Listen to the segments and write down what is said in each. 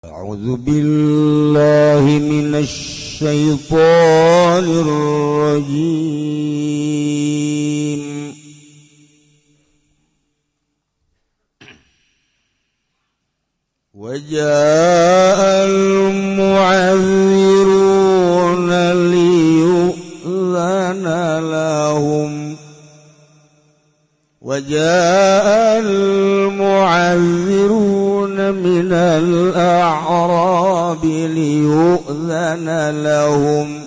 أعوذ بالله من الشيطان الرجيم. وجاء المعذرون ليؤذن لهم وجاء المعذرون من الأعراب ليؤذن لهم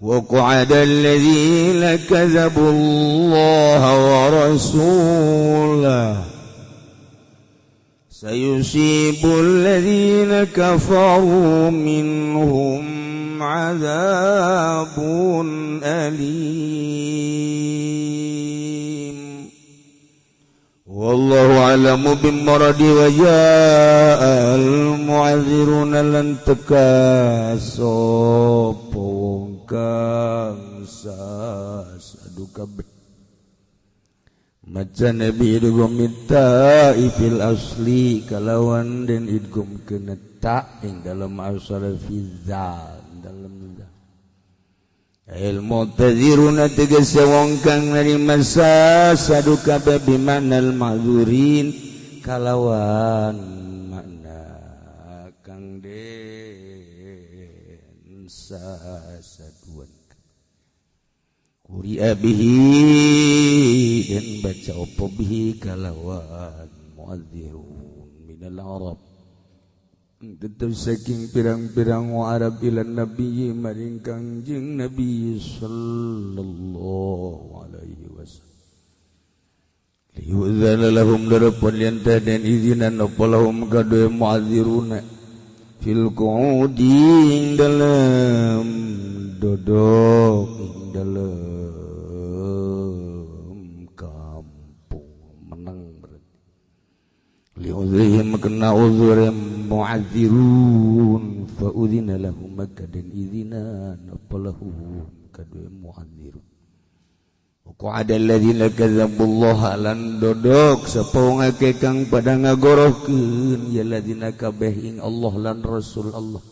وقعد الذين كذبوا الله ورسوله سيصيب الذين كفروا منهم عذاب أليم. والله أعلم بمرض وجاء المعذرون lan teka sapa wong kang sasadu kabeh maca nabi idgham ta'i fil asli kalawan den idgham kena ta ing dalam asal fi zal dalam zal ilmu tadziruna tegese wong kang narima sasadu kabeh bimanal ma'dzurin kalawan makna kang den sasaduan Kuri'a bihi dan baca opo bihi kalawan mu'adzirun minal arab tetap saking pirang-pirang wa arab ila nabi maring kangjeng nabi sallallahu alaihi wasallam liyudzana lahum darapun lian dan izinan apa lahum kadue mu'adziruna fil qu'udi dalam dodok dalam kampung menang berarti li'udhihim kena uzur mu'adzirun fa'udhina lahum maka dan izinan apa lahum kadue mu'adzirun waqa'ada alladzina kadzabullaha lan dodok sapa wong akeh kang pada ngagorohkeun ya ladzina kabeh ing Allah lan Rasul Allah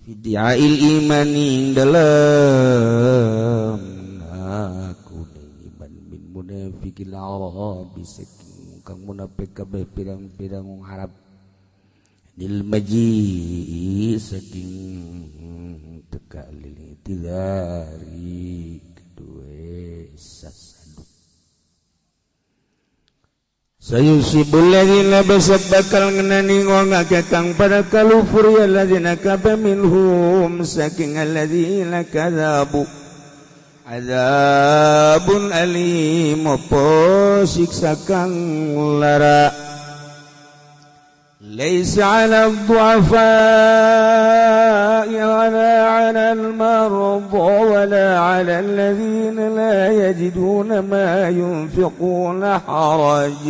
fidi'ail imani dalam aku iman min munafiqil arabi saking kang munafik kabeh pirang-pirang wong Arab lil maji saking teka lil tidari kedue sasadu sayusibul ladzina basab bakal ngenani wong akeh kang pada kalufur ya ladzina kabeh minhum saking alladzina kadzabu azabun alim apa siksa kang lara laisa 'ala dhu'afa'i wala 'ala al-marda wala 'ala alladzina la yajiduna ma yunfiquna haraj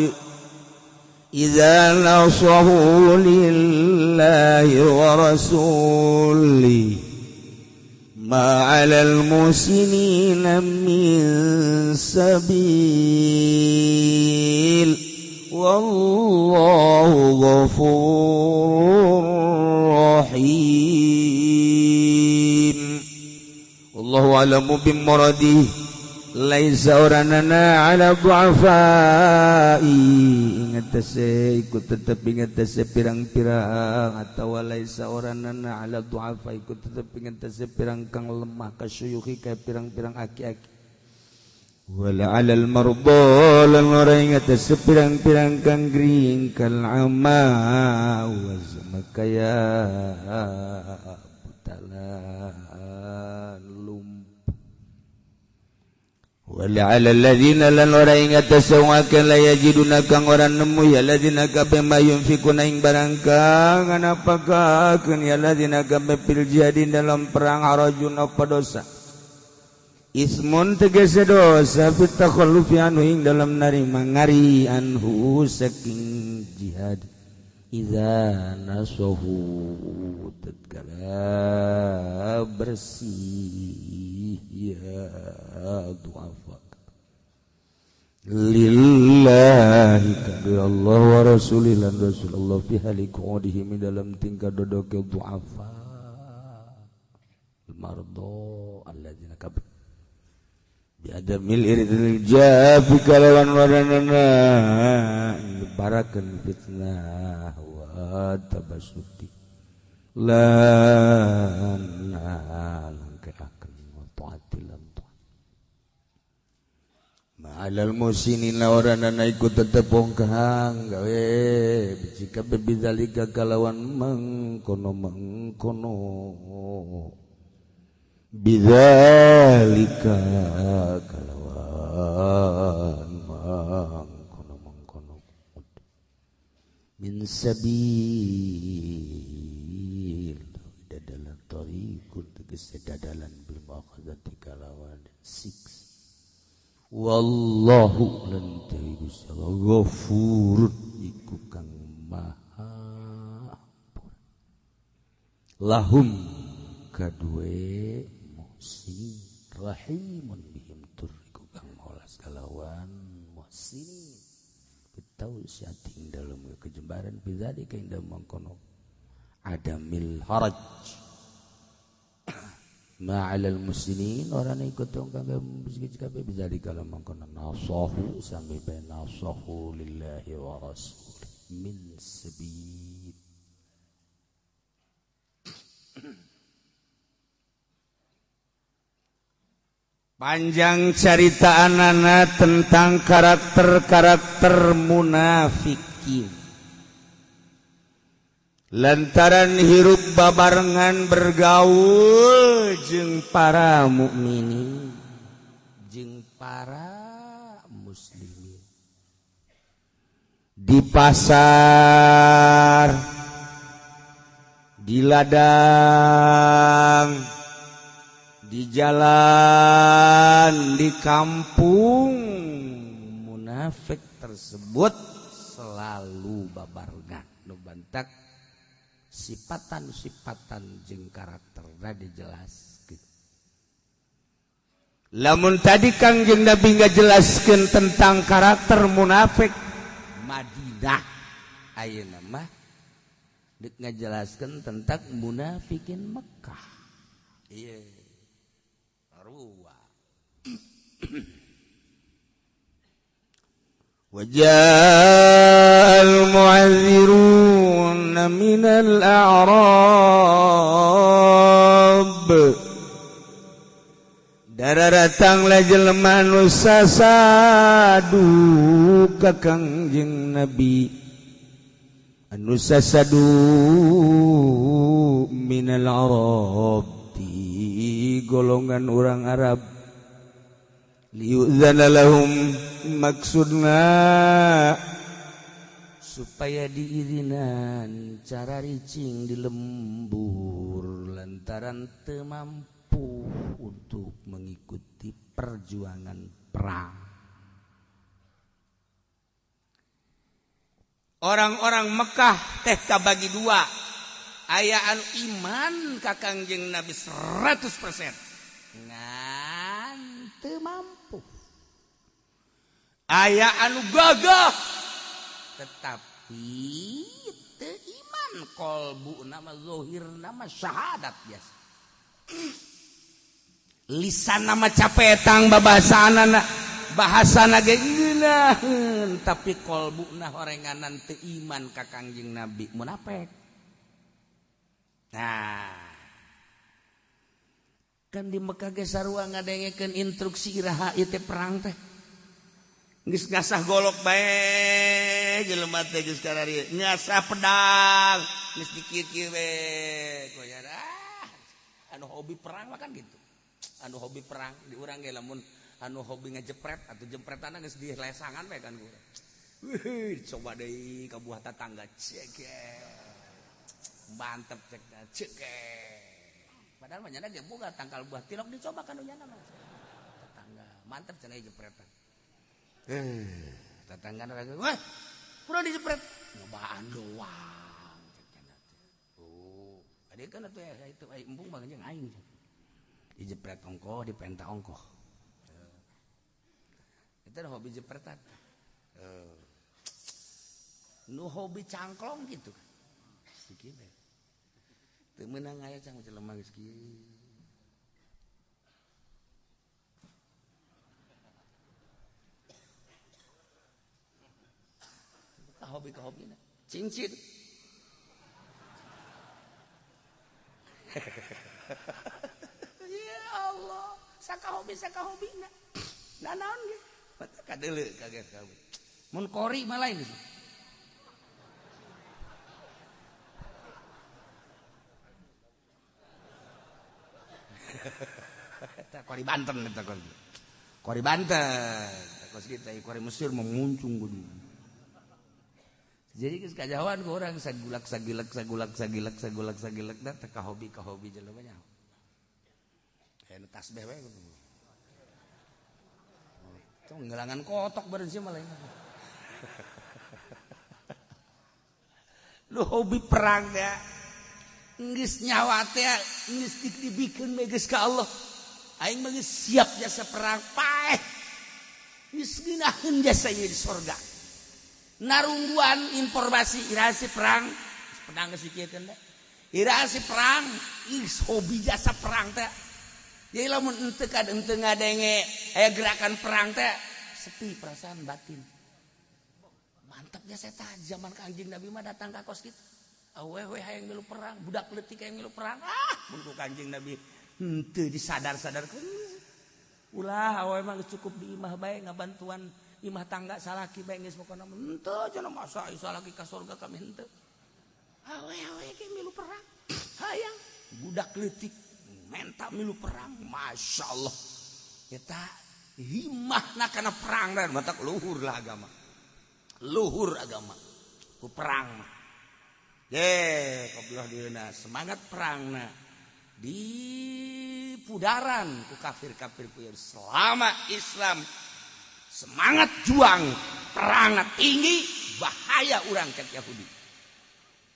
idza nasahu lillahi wa rasulihi ma 'alal muhsinina min sabil wallahu ghafurur rahim. Wallahu a'lamu bimuradihi laisa oranana 'ala du'afai ingat tese ikut tetep ingat tese pirang-pirang atawa laisa oranana 'ala du'afa ikut tetep ingat tese pirang kang lemah kasyuyuhi kaya pirang-pirang aki-aki wala 'alal marda lan ora ingat tese pirang-pirang kang gering kal ama wa zamakaya butalan lumpuh wala 'alal ladzina lan ora ingat tasawakan la yajiduna kang ora nemu ya ladzina kabeh mayunfikuna ing barang kang anapakakeun ya ladzina kabeh fil jihadin dalam perang harajun apa dosa ismun tegese dosa fit takhallufi anhu ing dalam narima ngari anhu saking jihad idza nasahu tatkala bersih ya du'afa lillahi kedua Allah wa rasulih lan Rasulullah fi haliqudihim dalam tingkah dodoke du'afa mardo alladzina kab biadamil iridil jafi kalawan waranana barakan fitnah wa tabasuti lan langkeaken wa ta'atil ma'alal musinin lawaranana ikut tetep bongkang gawe jika bidzalika kalawan mengkono mengkono bidzalika kalawan mengkono mengkono min sabil dadalan tariqun tegese dadalan bil muakhadzati kalawan six wallahu lan Gusti Allah ghafurun iku kang maha ampun lahum kadue muhsin rahimun bihim tur iku kang molas kalawan muhsin bitausiati ing dalem kejembaran bidzalika ing dalem mangkono adamil haraj ma'alal muslimin orang ikut tong kang bisik kabeh bisa dikalam mangkono nasahu sampai ben nasahu lillahi wa rasul min sabil panjang carita anana tentang karakter-karakter munafikin lantaran hirup babarengan bergaul jeung para mukminin jeung para muslimin di pasar, di ladang, di jalan, di kampung, munafik tersebut selalu babarengan nu bantak sipatan-sipatan jeung karakterna dijelaskeun. Lamun tadi Kangjeng Nabi ngajelaskeun tentang karakter munafik Madinah, ayeuna mah deuk ngajelaskeun tentang munafikin Mekah. Ieu sarua. وجاء المعذرون من الأعراب dararatang la jelema nu sasadu ka Kangjeng Nabi anu sasadu minal arab ti golongan urang Arab liyudzana lahum maksudna supaya diizinan cara ricing di lembur lantaran teu mampu untuk mengikuti perjuangan perang. Orang-orang Mekah teh kabagi dua, aya anu iman ka Kangjeng Nabi 100% ngan teu mampu, aya anu gagah tetapi teu iman kolbu nama zahir nama syahadat biasa lisan nama capetang babasanana bahasana ge ngeunaheun tapi kolbuna horenganan teu iman ka Kangjeng Nabi munafik. Nah kan di Mekah ge sarua ngadengekeun instruksi iraha ieu teh perang teh geus ngasah golok bae jelema teh geus kararieu ngasah pedang geus dikieu-kieu we koyar anu hobi perang mah kan gitu, anu hobi perang di urang ge lamun anu hobi ngejepret atau jempretan geus dilesangan we kan urang. Wih, coba deui ka buah tatangga cek mantep cek cek. Padahal mah nyana ge boga tangkal buah tilok dicoba kan nyana mah. Tetangga mantep cenah jepretan. Tetangga lagi, wah, kurang dijepret. Nyobaan doang cek cenah teh. Oh, ade kan atuh ya itu embung mah jeung aing. Dijepret ongkoh, dipenta ongkoh. Itu hobi jepretan. Nu hobi cangklong gitu. Kieu bae. Teu meunang aya cang jelema geus kieu. Ka hobi ka hobina. Cincin. Ya Allah, saka hobina. Nah naon ge? Batak kadeuleu kaget kabeh. Mun kori mah lain geus. Eta kori Banten eta kori. Kori Banten, kos kita kori Mesir memuncung gede. Jadi geus kajauhan ku urang sagulak sagilek sagulak sagilek sagulak sagilek da teh ka hobi jelema nyaho. Aya nu tasbih we kudu. Itu ngelangan kotok bareng sih malah. Lu hobi perang ya. Geus nyawa teh geus dibikeun we geus ka Allah. Aing mah geus siap jasa perang paeh. Geus ngeunaheun jasa ieu di sorga. Narungguan informasi irasi perang pedang geus dikiekeun teh. Irasi perang geus hobi jasa perang teh. Jadi lamun henteu henteu ngadenge aya gerakan perang teh sepi perasaan batin. Mantap jasa eta zaman Kangjeng Nabi mah datang ka kos kitu. Awewe hayang milu perang, budak leutik hayang milu perang. Ah, mun ku Kangjeng Nabi henteu disadar-sadarkeun. Ulah awewe mah geus cukup di imah bae ngabantuan imah tangga salaki bae geus pokona henteu cenah masa salaki ka surga kami henteu. Awewe ge milu perang. Hayang budak leutik menta milu perang, masyaallah. Eta himahna kana perang dan matak luhur lah agama. Luhur agama ku perang mah. Ye, qobleh dieuna semangat perangna di pudaran ku kafir-kafir ku selama Islam semangat juang perangna tinggi bahaya urang cek Yahudi.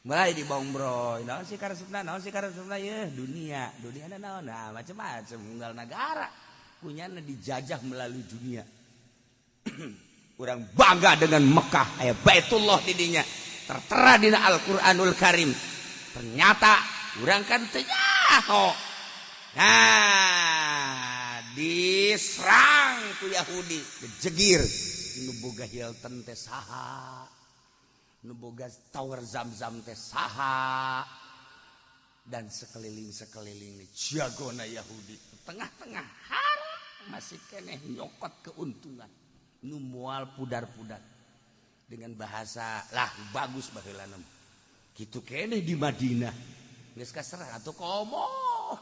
Mulai dibombroy, naon sih karesepna, naon sih karesepna yeuh dunia, dunia naon, nah macam-macam unggal nagara kunyana dijajah melalui dunia. Urang bangga dengan Mekah, aya Baitullah di dinya. Tertera dina Al-Qur'anul Karim. Ternyata urang kan teu nyaho. Nah, diserang ku Yahudi, dejegir. Nu boga Hilton teh saha? Nu boga Tower Zamzam teh saha? Dan sekeliling-sekeliling nih jagona Yahudi. Tengah-tengah haram masih keneh nyokot keuntungan. Nu moal pudar-pudar. Dengan bahasa lah bagus baheulana. Kitu keneh di Madinah. Geus kaserang atuh komo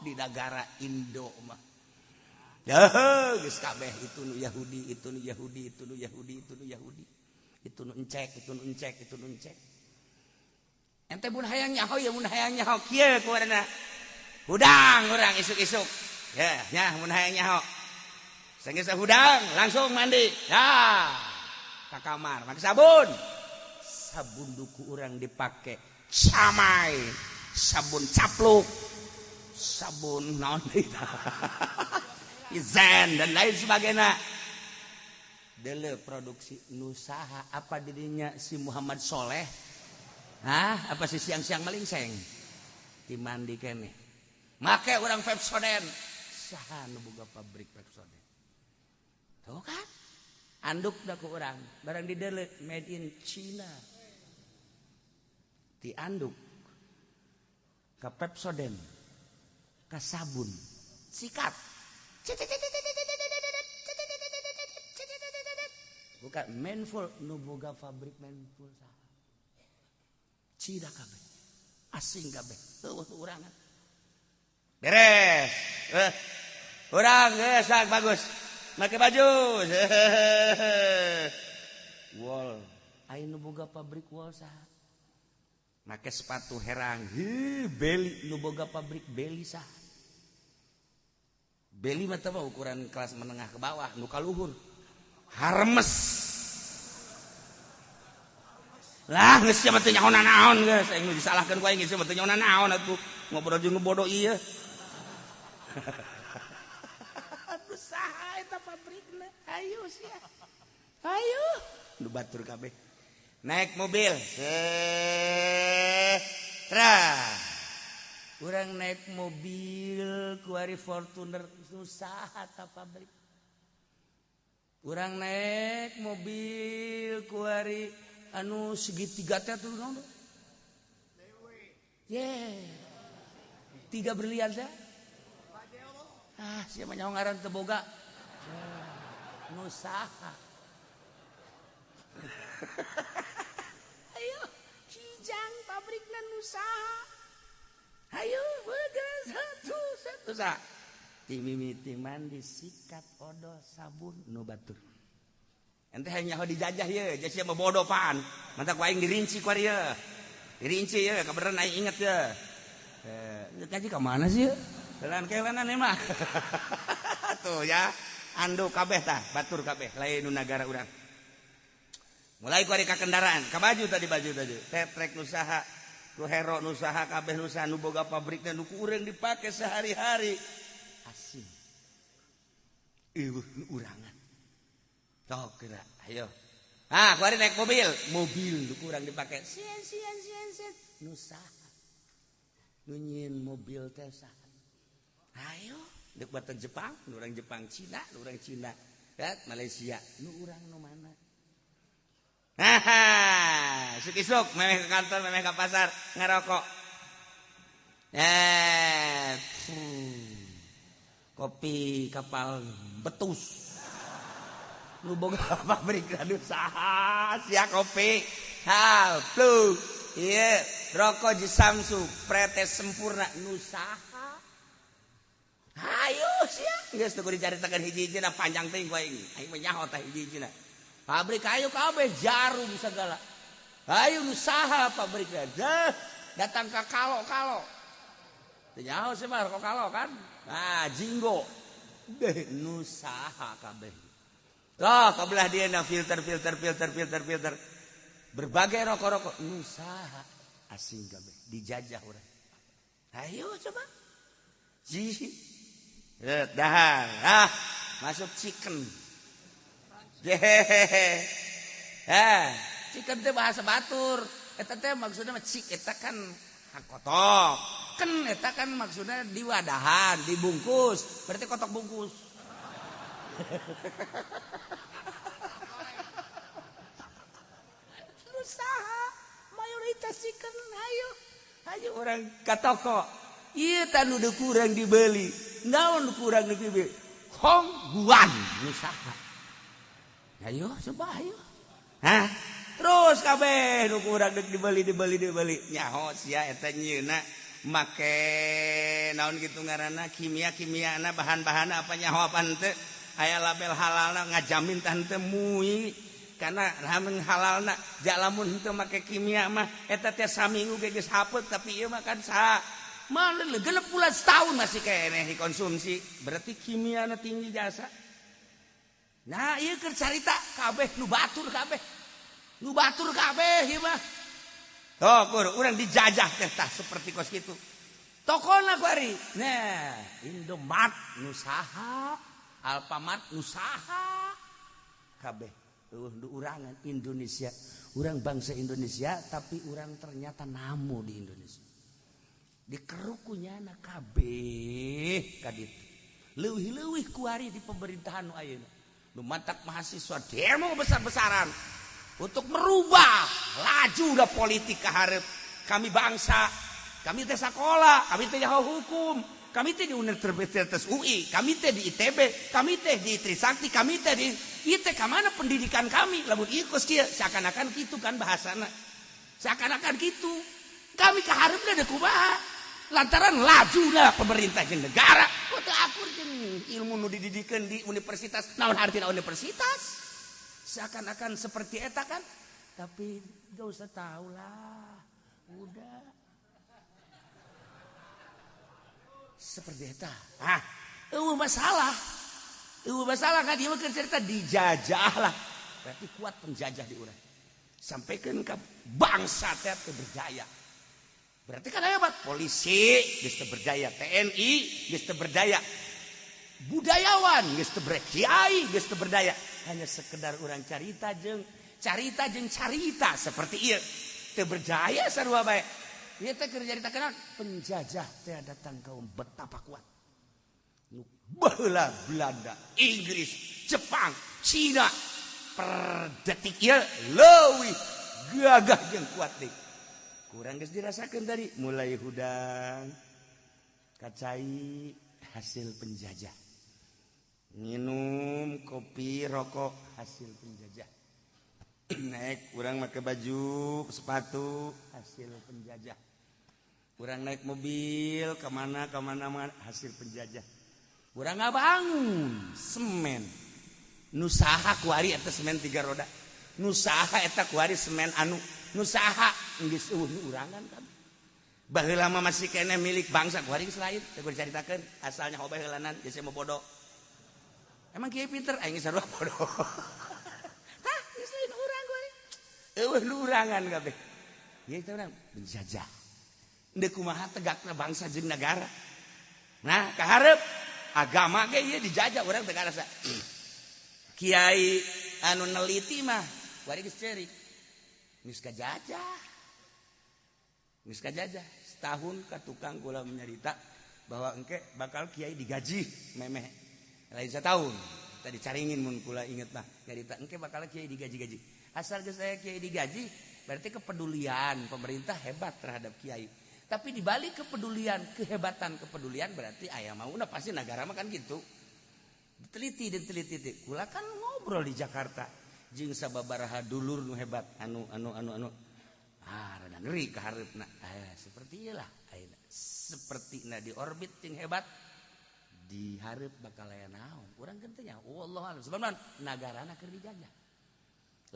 di nagara Indo mah. Deuh geus kabeh itu nu Yahudi, itu nu Yahudi, itu nu Yahudi, itu nu Yahudi. Itu nu encek, itu nu encek, itu nu encek. Ente mun hayang nyaho ya mun hayang nyaho kieu kuadana. Hudang urang isuk-isuk. Ya, nya mun hayang nyaho. Sanggeus hudang langsung mandi. Ya. Ka kamar make sabun. Sabun duku urang dipake camai, sabun capluk, sabun naon deui tah. Izen dan lain sebagainya. Dele produksi nusaha apa dirinya si Muhammad Soleh? Hah, apa si siang-siang melingseng? Dimandi keneh. Make urang Pepsodent. Saha nu boga pabrik Pepsodent? Tuh kan? Anduk dah ku urang, barang di dele made in China. Di anduk ka Pepsodent, ka sabun, sikat. Bukan Menful nu boga pabrik Menful saha. Cina kabeh. Asing kabeh. Eueuh urangan. Beres. Urang geus bagus. Make baju. Wol. Aya nu boga pabrik wol saha? Make sepatu herang. Heuh, beli nu boga pabrik beli saha? Beli mah teh ukuran kelas menengah ke bawah, nu ka luhur. Harmes. Lah geus sia mah teu nyaho naon geus, aing nu disalahkeun ku aing geus mah teu nyaho naon atuh. Ngobrol jeung nu bodoh ieu. Aduh saha eta pabrikna? Ayo sia. Ayo nu batur kabeh. Naik mobil. Tra. Urang naik mobil kuari Fortuner usaha ta pabrik. Urang naik mobil kuari anu segitiga teh tuh naon? Yeah. Tiga berlian teh. Ah, siapa nyaho ngaran teu boga. Nu saha? Ayo, Kijang pabrikna nu saha? Ayo, begas satu satu sa. Timimiti mandi sikat odol sabun nu batur. Ente hanya dijajah ye, jadi sia mah bodoh pan. Mantak ku aing dirinci ku ari ye. Dirinci ye, kabeneran aing inget ye. Ngaji ka mana sih ye? Helaan kelanan mah. Tuh ya, andu kabeh tah, batur kabeh lain nu nagara urang. Mulai ku ari ka kendaraan, ka baju tadi baju tadi. Tetrek nu saha, nu hero nu saha, kabeh nu saha nu boga pabrikna nu ku urang dipake sehari-hari. Asing. Eueuh nu urangan. Tok geura, ayo. Ah, ku ari naik mobil, mobil nu ku urang dipake. Sieun sieun sieun sieun. Nu saha? Nu nyieun mobil teh saha? Ayo, deuk buatan Jepang, nu urang Jepang Cina, nu urang Cina, ya, Malaysia, nu urang nu mana? Haha, isuk-isuk memeh ke kantor, memeh ke pasar, ngerokok. Kopi kapal betus. Nu boga pabrik anu saha sia kopi. Ha, flu. Ieu rokok ji Samsu, pretes sempurna nu saha? Ayo sia, geus teu kudu dicaritakeun hiji-hijina panjang teuing ku aing. Aing mah nyaho tah hiji-hijina. Pabrik ayo kabeh jarum segala. Ayo nu saha pabrikna? Deh, datang ka kalo-kalo. Teu nyaho sih mah rokok kalo kan. Nah, jinggo. Deh nu saha kabeh. Tuh, kabelah dia na filter filter filter filter filter. Berbagai rokok-rokok nu saha asing kabeh dijajah urang. Ayo coba. Ji. Dahar, ah, masuk chicken. Jehehe. Ah, chicken teh bahasa batur. Eta teh maksudnya mah cik eta kan kotok. Ken eta kan maksudnya diwadahan, dibungkus. Berarti kotok bungkus. Lu saha mayoritas chicken ayo. Ayo orang ka toko. Ieu tah nu kurang dibeli. Naon kurang dibeli? Hong Guan nu saha? Ayo coba ayo. Hah? Terus kabeh nu kurang deuk dibeli dibeli dibeli. Nyaho sia eta nyieuna make naon kitu ngaranna kimia-kimiana bahan-bahanna apa nyaho apa henteu. Aya label halalna ngajamin tah henteu mui. Karena lamun halalna ja lamun henteu make kimia mah eta teh saminggu ge geus hapeut tapi ieu mah kan saha. Malah genep bulan setahun masih keneh dikonsumsi. Berarti kimiana tinggi jasa. Nah, ieu keur carita kabeh nu batur kabeh. Nu batur kabeh ieu mah. Tuh, kur urang dijajah teh tah seperti kos kitu. Tokona ku ari. Nah, Indomart nu saha, Alfamart nu saha. Kabeh eueuh nu urangan Indonesia. Urang bangsa Indonesia tapi urang ternyata namu di Indonesia. Dikerukunya na kabeh kaditu. Leuwih-leuwih kuari di pemerintahan nu ayeuna. Nu matak mahasiswa demo besar-besaran untuk merubah laju da politik ka hareup. Kami bangsa, kami teh sakola, kami teh nyaho hukum, kami teh di Universitas UI, kami teh di ITB, kami teh di Trisakti, kami teh di IT. Ka mana pendidikan kami? Lamun ieu kos kieu seakan-akan kitu kan bahasana. Seakan-akan kitu. Kami ka hareupna deuk kumaha? Lantaran lajuna pemerintah jeung negara kok teu akur jeung ilmu nu dididikeun di universitas. Naon artina universitas? Seakan-akan seperti eta kan? Tapi gak usah tahu lah. Udah. Seperti eta. Ah, eueuh masalah. Eueuh masalah kan ieu mah keur cerita dijajah lah. Berarti kuat penjajah di urang. Sampaikan ka bangsa teh teu berdaya. Berarti kan hebat polisi geus teu berdaya, TNI geus teu berdaya, budayawan geus teu berdaya, kiai geus teu berdaya. Hanya sekedar urang carita jeung Carita jeung carita seperti ieu teu berjaya sarua bae. Ieu teh keur carita naon? Penjajah teh datang kaum betapa kuat. Nu baheula Belanda, Inggris, Jepang, Cina per detik ieu leuwih gagah jeung kuat deui. Kurang geus dirasakeun dari mulai hudang kacai hasil penjajah, minum kopi rokok hasil penjajah, naik kurang make baju sepatu hasil penjajah, kurang naik mobil kemana kemana mana hasil penjajah, kurang ngabangun semen nu saha kuari eta semen tiga roda, nu saha eta kuari semen anu, nu saha geus eueuh nu urangan kan. Baheula mah masih keneh milik bangsa kuari geus lain teu dicaritakeun asalnya hoba heulanan geus mau bodoh. Emang kiai pinter aing sarua bodoh. Tah geus lain urang kuari. Eueuh nu urangan kabeh. Ieu teh urang penjajah. Deuk kumaha tegakna bangsa jeung negara. Nah, kaharep agama ge ieu dijajah urang teu karasa. Kiai anu neliti mah kuari geus ceurik. Geus kajajah. Geus kajajah. Setahun ka tukang kula menyarita bahwa engke bakal kiai digaji memeh. Lain setahun. Tadi caringin mun kula inget mah nyarita engke bakal kiai digaji-gaji. Asal geus aya kiai digaji berarti kepedulian pemerintah hebat terhadap kiai. Tapi dibalik kepedulian, kehebatan kepedulian berarti aya mauna pasti negara mah kan gitu. Diteliti, diteliti. Kula kan ngobrol di Jakarta jeung sababaraha dulur nu hebat anu anu anu anu. Ah, rada ngeri ka hareupna. Ah, seperti ieu lah ayeuna. Sepertina di orbit jeung hebat di hareup bakal aya naon. Urang kan teh nya wallahu a'lam. Sebab naon? Nagarana keur dijajah.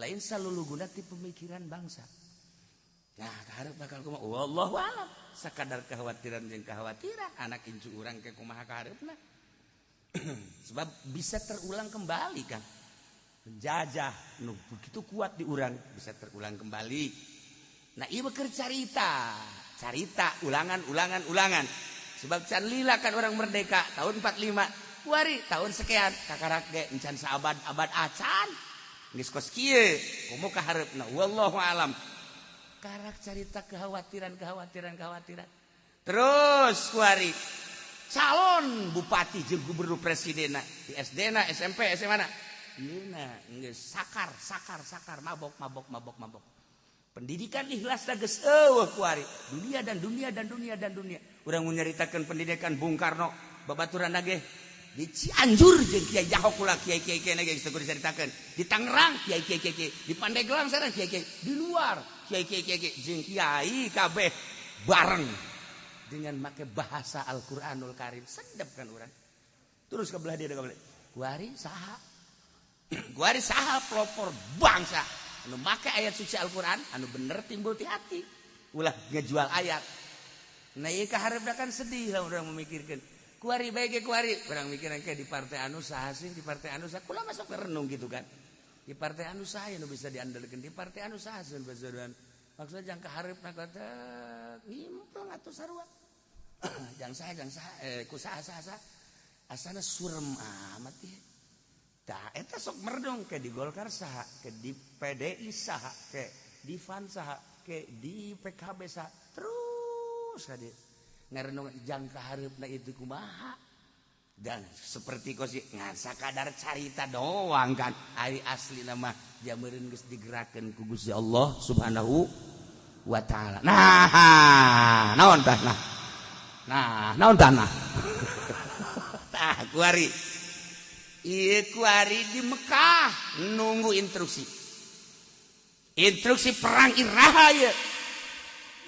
Lain saluluguna ti pemikiran bangsa. Nah, kaharep bakal kumaha? Wallahu a'lam. Sakadar kekhawatiran jeung kekhawatiran anak incu urang ke kumaha kahareupna. Sebab bisa terulang kembali kan. Penjajah nu begitu kuat di urang bisa terulang kembali. Nah, ieu keur carita, carita ulangan ulangan ulangan. Sebab can lila kan orang merdeka tahun 45, kuari tahun sekian kakarak ge encan saabad-abad acan. Geus kos kieu, komo kahareupna wallahu alam. Karak carita kekhawatiran kekhawatiran kekhawatiran. Terus kuari calon bupati jeung gubernur presidenna di SD na SMP SMA na. Ieu na geus sakar sakar sakar mabok mabok mabok mabok. Pendidikan ikhlas geus eueuh kuari. Dunia dan dunia dan dunia dan dunia. Urang mun nyaritakeun pendidikan Bung Karno babaturan ge di Cianjur jeung Kiai Jaho kula kiai kiai kiai geus teu dicaritakeun. Di Tangerang kiai kiai kiai kiai, di Pandeglang sareng kiai kiai, di luar kiai kiai kiai kiai jeung kiai kabeh bareng dengan make bahasa Al-Qur'anul Karim. Sedep kan urang. Terus ke belah dia ke belah. Kuari saha? Kuari saha pelopor bangsa anu make ayat suci Al-Qur'an anu bener timbul ti hati. Ulah ngejual ayat. Nah ieu kahareupna kan sedih lah urang memikirkeun. Kuari bae ge kuari, urang mikiran ke di partai anu saha sih, di partai anu saha. Kula masuk renung gitu kan. Di partai anu saha nu bisa diandalkeun, di partai anu saha sih bisa diandalkeun. Maksudnya jang kahareupna kata ngimpleng atuh sarua. Jang saha jang saha ku saha saha saha. Asana surem amat ieu. Tah eta sok merenung ke di Golkar saha, ke di PDI saha, ke di FAN saha, ke di PKB saha. Terus ka dieu. Ngarenung jang kahareupna itu kumaha. Dan seperti kosi ngan sakadar carita doang kan. Ari asli nama jameureun geus digerakeun ku Gusti Allah Subhanahu wa taala. Nah, naon tah nah. Nah, naon tah nah. Tah kuari. Ieu kuari di Mekah nunggu instruksi. Instruksi perang iraha ieu.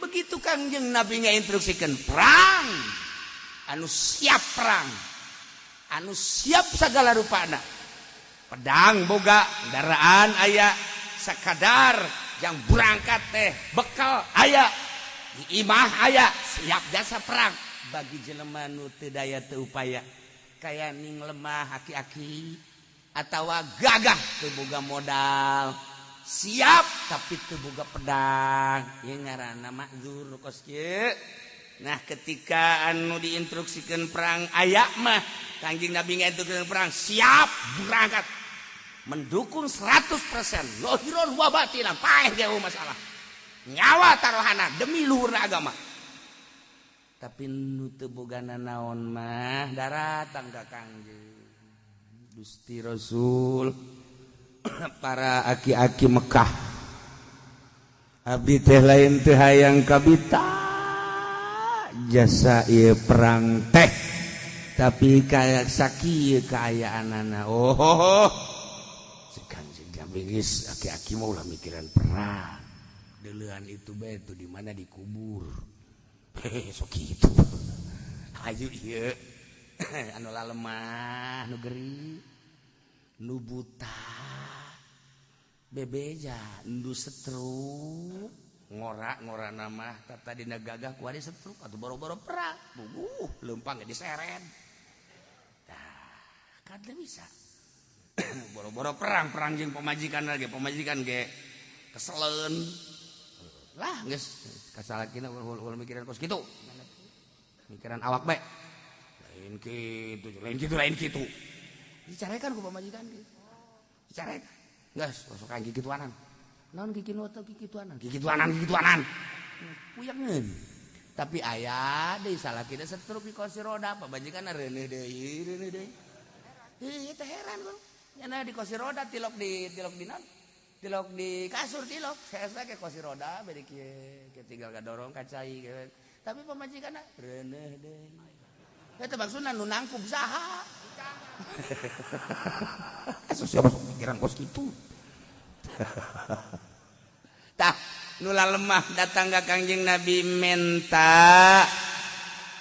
Begitu Kangjeng Nabi ngainstruksikeun perang, anu siap perang, anu siap segala rupana. Pedang boga, kendaraan aya, sakadar yang berangkat teh bekal aya, di imah aya, siap jasa perang. Bagi jelema nu teu daya teu upaya, kaya ning lemah aki-aki atawa gagah teu boga modal. Siap tapi teu boga pedang, ieu ngaranna makzur nu kos kieu. Nah ketika anu diinstruksikeun perang aya mah Kangjeng Nabi ngainstruksikeun perang, siap berangkat. Mendukung 100% zahiron wa batinan, paeh ge masalah. Nyawa taruhana demi luhurna agama. Tapi nu teu bogana naon mah daratang ka Kangjeng Gusti Rasul, para aki-aki Mekah, abdi teh lain teu hayang kabita jasa ieu perang teh, tapi kayak sakieu kaayaanana. Oh, si Kangjeng geus aki-aki mah ulah mikiran perang, deuleuan itu bae tuh di mana dikubur. Hehe, sok kitu. Hayu ieu anu lemah, nu gering, nu buta, bebeja nu setruk, ngora-ngora nama tadina gagah ku ari setruk atuh, boro-boro perang, buguh leumpang ge diseret. Tah kan teu bisa boro-boro perang, perang jeung pamajikan lagi, pamajikan ge keseleun lah. Geus kasalakina ulah mikiran kos kitu, mikiran awak bae. Lain kitu, lain kitu, lain kitu. Dicarekan ku pamajikan ge, dicarekan. Geus sok kikituanan, naon kikituanan, kikituanan, kikituanan, kikituanan, puyangeun. Tapi aya deui salakina setruk di kursi roda, pamajikan reuneuh deui, reuneuh deui. Heuh, teh heran kan nyana di kursi roda, tilok di, tilok di naon, tilok di kasur, tilok saya ke kursi roda beri kieu, tinggal gadorong ka cai kieu. Tapi pamajikan reuneuh deui. Eta maksudna nu nangkub saha? Siapa pikiran kos kitu? Tah, nu lemah datang ka Kangjeng Nabi menta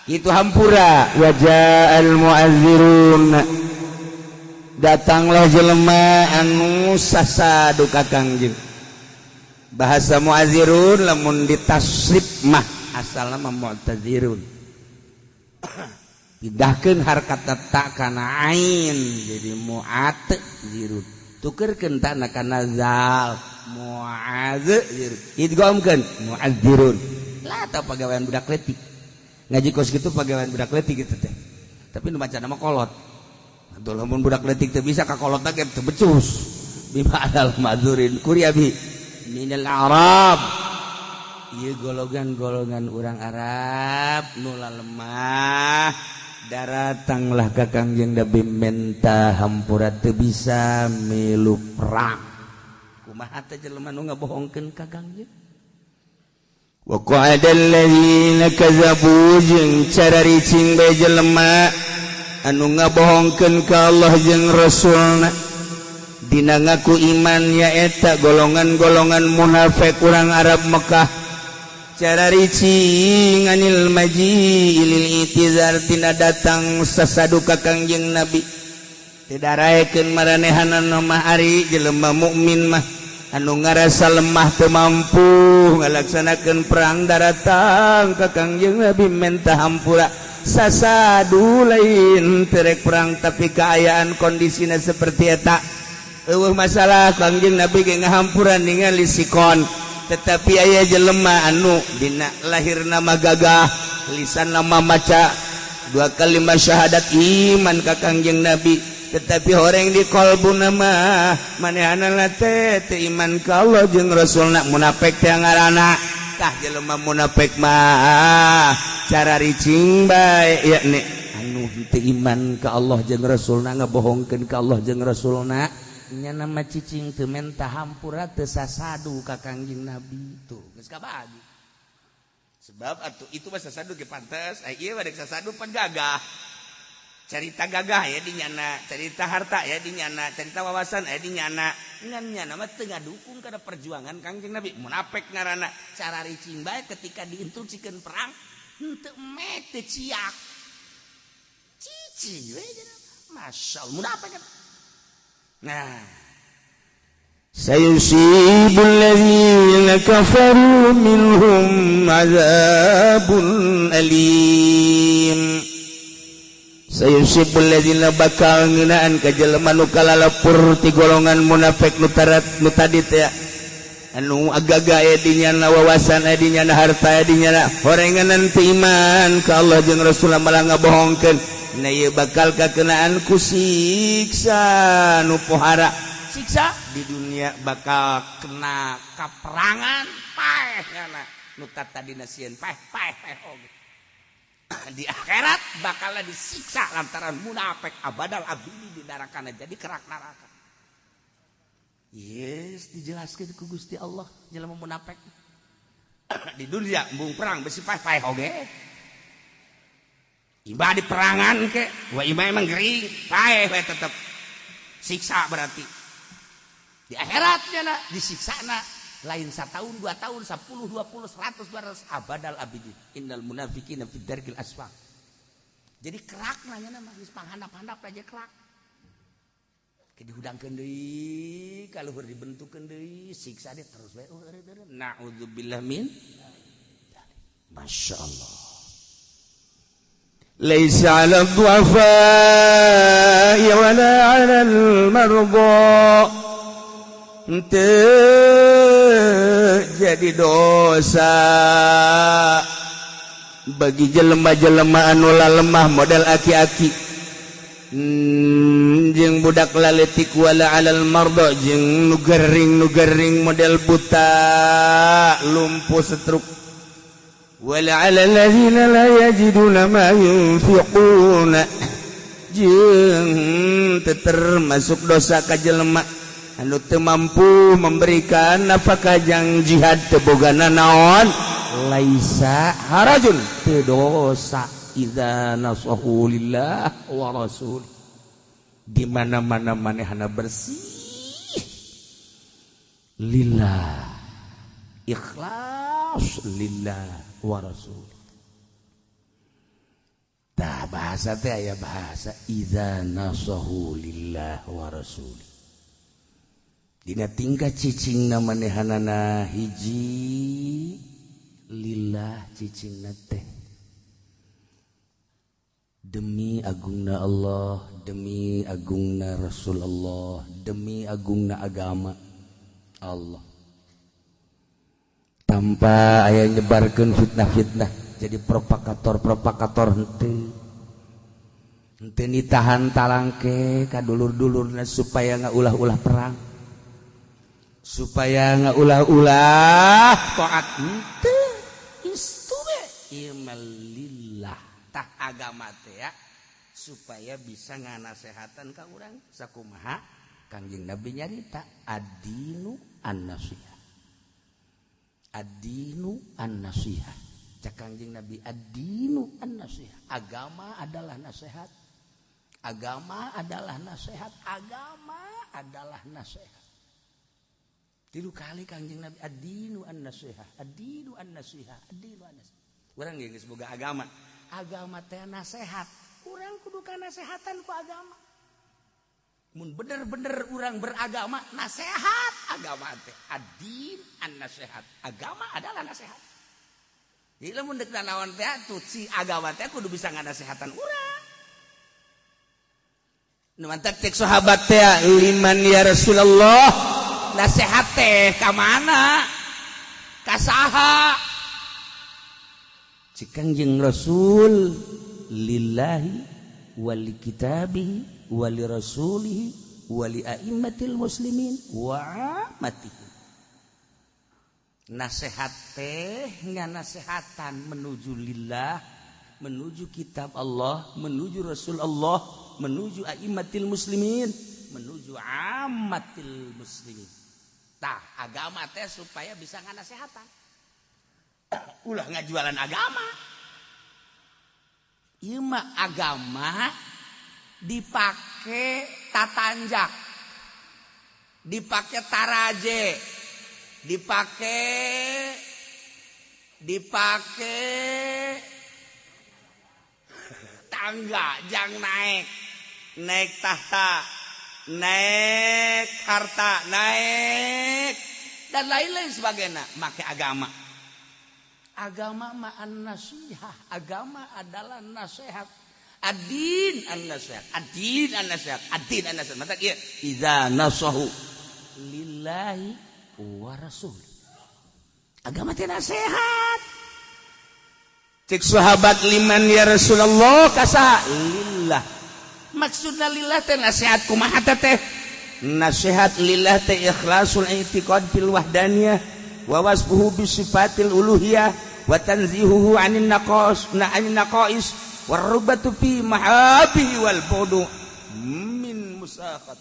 itu hampura. Waja'al mu'adzirun, datanglah jelema anu sasadu ka Kangjeng. Bahasa mu'adzirun lamun ditasrif mah asalna mah mu'tadzirun, pindahkeun harkat ta kana ain jadi mu'adzirun, tukerkeun ta kana zal, mu'adzir, idghamkeun mu'adzirun lah. Tah, pagawean budak letik ngaji kos kitu, pagawean budak letik gitu teh. Tapi nu maca nama kolot atuh, lamun budak letik teu bisa, ka kolot ge teu becus. Bima adal ma'dzurin kuria bi minal arab, ieu golongan-golongan urang Arab nu lemah daratanglah ka Kangjeng Nabi menta hampura, teu bisa milu perang. Kumaha teh jelema nu ngabohongkeun ka Kangjeng? Wa qa'ada alladzina kadzabu, jeung cararicing bae jelema anu ngabohongkeun ka Allah jeung Rasulna dina ngaku iman, nyaeta golongan-golongan munafik urang Arab Mekah, cara ricing anil maji lil i'tizar tina datang sasadu ka Kangjeng Nabi. Teu daraekeun maranehanana mah. Ari jelema mukmin mah anu ngarasa lemah, teu mampu ngalaksanakeun perang, daratang ka Kangjeng Nabi menta hampura sasadu. Lain terek perang, tapi keayaan kondisinya seperti eta, euweuh masalah, Kangjeng Nabi ge ngahampura ningali sikon. Tetapi aya jelema anu dina lahir nama gagah, lisan nama maca dua kalimat syahadat, iman ka Kangjeng Nabi, tetapi orang di kolbu nama manehana teh teu iman ka Allah jeung Rasulna, munafik teh ngaranna. Tah, jelema munafik mah cara ricing bae, yakni anu teu iman ka Allah jeung Rasulna, ngabohongkeun ka Allah jeung Rasulna, nya nama cicing, teu menta hampura, teu sasadu ka Kangjeng Nabi. Tuh, geus kabagi. Sebab atuh itu mah sasadu ge pantes, ai ieu mah dek sasadu pan gagah. Cerita gagah ya di nyana, cerita harta ya di nyana, cerita wawasan ya di nyana. Ngan nyana mah teu ngadukung kana perjuangan Kangjeng Nabi, munafik ngaranna. Cara ricing bae ketika diinstruksikeun perang, henteu mek, teu ciak. Cicing we. Masya Allah, munafik kan. Nah, sayusibul ladzina kafaru minhum azabun alim. Sayusibul ladzina, bakal ngeunaan ka jelema nu kalalapur ti golongan munafik nu tarat, nu tadi teh, anu agaga aya di nyana wawasan, aya di nyana harta, aya di nyana horenganan teu iman ka Allah jeung Rasul, malah ngabohongkeun. Nah, ieu bakal kakenaan ku siksa nu pohara. kasiksa, di dunia bakal kena kaperangan, paeh nyana. Nu tadina sieun paeh, paeh paeh oge. Di akhirat bakal disiksa lantaran munafik abadal abidi di narakana, jadi kerak neraka. Yes, dijelaskan ku Gusti Allah jelema munafik di dunia embung perang besi paeh paeh oge. Imah di perangan ke, wah, imah emang gering, paeh we tetep siksa. Berarti di akhiratnya na disiksa na lain setahun, 2 tahun, 10, 20, 100, 200, abadal abidin. Innal munafiqina fid darkil asfal. Jadi kerak nanya nama geus panghandap-handap aja kerak. Ke dihudangkeun deui, kaluhur dibentukkeun deui, siksa dia terus bae. Oh, naudzubillah min. Masya Allah. ليس على الضعفاء ولا على المرضى teu jadi dosa bagi jelema-jelema anu lemah model aki-aki jeung budak laletik, wala alal marda jeung nu gering, nu gering model buta, lumpuh, stroke, wala alal ladzina la yajiduna ma yunfiquna jeung teu termasuk dosa ka jelema anu teu mampu memberikan nafkah jang jihad, teu boga naon. Laisa harajun, teu dosa, idza nasahu lillah wa rasul. Di mana-mana manehna bersih lillah, ikhlas lillah wa rasul. Tah, bahasa teh aya bahasa idza nasahu lillah wa rasul. Dina tingkah cicing manehanana hiji lillah, cicing teh demi agungna Allah, demi agungna Rasulullah, demi agungna agama Allah, tanpa aya nyebarkan fitnah-fitnah, jadi propagator-propagator henteu, henteu nitahan talangke ka dulur-dulurna supaya nggak ulah-ulah perang, supaya nggak ulah-ulah taat, henteu. Istu we lillah. Tah, agama teh ya supaya bisa nganasehatan ka urang. Sakumaha Kangjeng Nabi nyarita, addinu an-nasihah, addinu an-nasihah. Cak Kangjeng Nabi, addinu an-nasihah, agama adalah nasihat, agama adalah nasihat, agama adalah nasihat. Tilu kali Kangjeng Nabi, addinu an-nasihah, addinu an-nasihah, addinu an-nasihah. Urang geus boga agama, agama teh nasihat, urang kudu nasehatan ku agama. Mun bener-bener urang beragama, nasihat agama teh addin an nasihat, agama adalah nasihat. Jadi lamun dek naon teh atuh si agama teh kudu bisa nganasehatan urang. Nu mantak cek sahabat teh, liman ya Rasulullah, nasihat teh ka mana, ka saha? Cek Kangjeng Rasul, lillahi wali kitabihi wali rasulihi wali a'immatil muslimin wa ammatihim. Nasihat teh nganasehatan menuju lillah, menuju kitab Allah, menuju Rasul Allah, menuju a'immatil muslimin, menuju ammatil muslimin. Tah, agama teh supaya bisa nganasehatan, ulah ngajualan agama. Ieu mah agama dipake tatanjak, dipake taraje, dipake dipake tangga jang naik, naik tahta, naik harta, naik dan lain-lain sebagainya. Make agama, agama mah an-nasihah, agama adalah nasihat. Adin an-nasihat, adin an-nasihat, adin an-nasihat. Mata ieu idza nasahu lillahi wa rasul, agama teh nasihat. Cek sahabat, liman ya Rasulullah, kasa lillah. Maksudna lillah teh nasihat kumaha teh? Nasihat lillah teh ikhlasul i'tiqad fil wahdaniyah wa wasfuhu bi sifatil uluhiyah wa tanzihuhu 'anil naqas na 'anil naqais warubatu fi mahabihi wal budu min musakhat.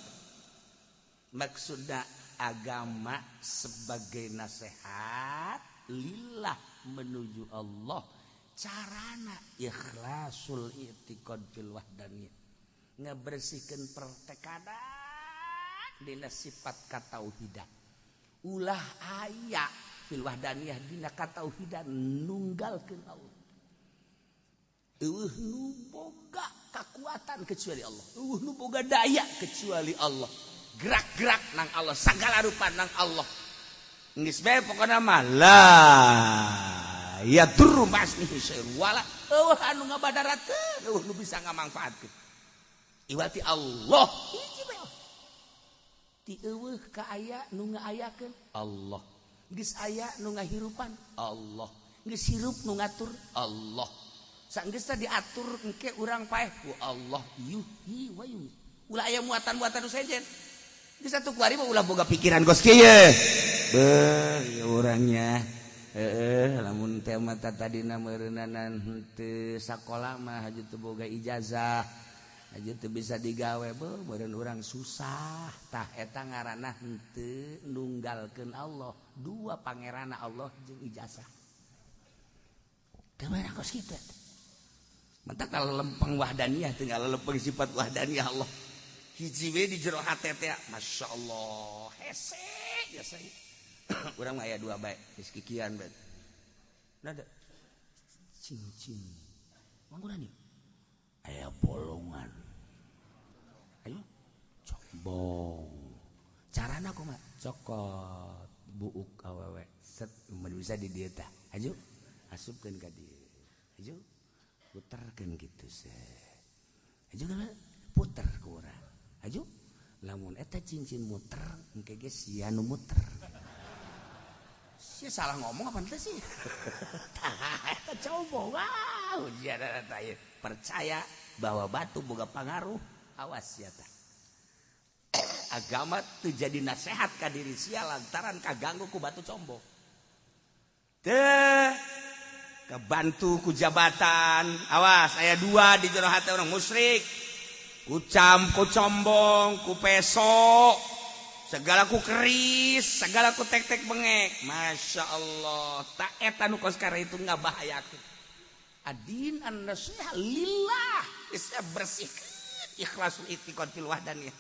Maksudna agama sebagai nasihat lillah menuju Allah, carana ikhlasul i'tiqad fil wahdaniyah, ngebersihkeun pertekadan dina sifat katauhidan, ulah aya fil wahdaniyah dina katauhidan nunggalkeun Allah. Eueuh nu boga kakuatan kecuali Allah, eueuh nu boga daya kecuali Allah, gerak-gerak nang Allah, sagala rupa nang Allah. Geus bae pokona mah la yadurru ma'asmihi syai'un wala eueuh anu ngabadaratkeun, eueuh nu bisa ngamangfaatkeun. Iwati Allah hiji bae. Ti eueuh ka aya nu ngaayakeun Allah, geus aya nu ngahirupan Allah, geus hirup nu ngatur Allah. Sanggeus teh diatur engke urang paeh ku Allah yuhyi wa yumiit. Ulah aya muatan-muatan nu sejen. Geus atuh kuari mah ulah boga pikiran kos kieu. Beuh ieu urangnya. Heeh, lamun teh mah tadina meureunanan henteu sakola mah haju teu boga ijazah. Aja teu bisa digawe beuh meureun urang susah. Tah eta ngaranna henteu nunggalkeun Allah. Dua pangeranna Allah jeung ijazah. Teu meunang kos kitu eta. Mentak kalau lempeng wahdaniyah tinggal lempeng sifat wahdaniyah Allah. Hiji we di jero hate teh Masya Allah hese biasa. Urang mah aya dua bae geus kikian bae. Nada cincin. Mangguran ieu. Aya bolongan. Ayo combong. Carana kumaha? Cokot buuk awewe set mun bisa di dieu tah. Ayo asupkeun ka dieu. Ayo puterkeun kitu set. Ayo puter ku urang. Ayo lamun eta cincin muter engke ge sia nu muter. Sia salah ngomong apa teh sih? Tah eta combong. Wah, ujian eta ieu. Percaya bahwa batu boga pangaruh, awas sia tah. Agama teu jadi nasehat ka diri sia lantaran kaganggu ku batu combong. Teu kebantu ku jabatan, awas aya dua di jero hate orang musyrik. Ku cam, ku combong, ku peso, segala ku keris, segala ku tek-tek bengek. Masya Allah, tak eta nu kos kara itu ngabahayakeun. Adin an-nasiha lillah, geus bersihkeun ikhlasul i'tiqad fil wahdaniyah.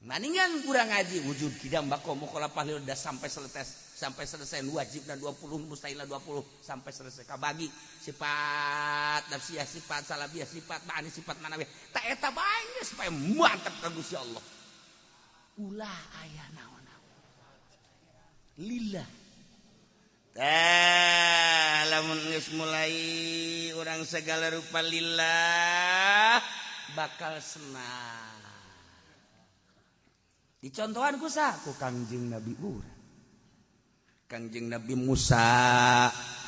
Maningan kurang ngaji wujud kidam bako mukhalafah udah sampai selesai wajibna 20 mustahilna 20 sampai selesai kabagi sifat nafsiyah, sifat salabiyah, sifat ma'ani, sifat manawiyah. Tak eta bae geus supaya mantep ka Gusti Allah. Ulah aya naon-naon. Lillah. Tah lamun geus mulai urang segala rupa lillah bakal senang. Dicontohan ku sah ku Kangjeng Nabi urang. Kangjeng Nabi Musa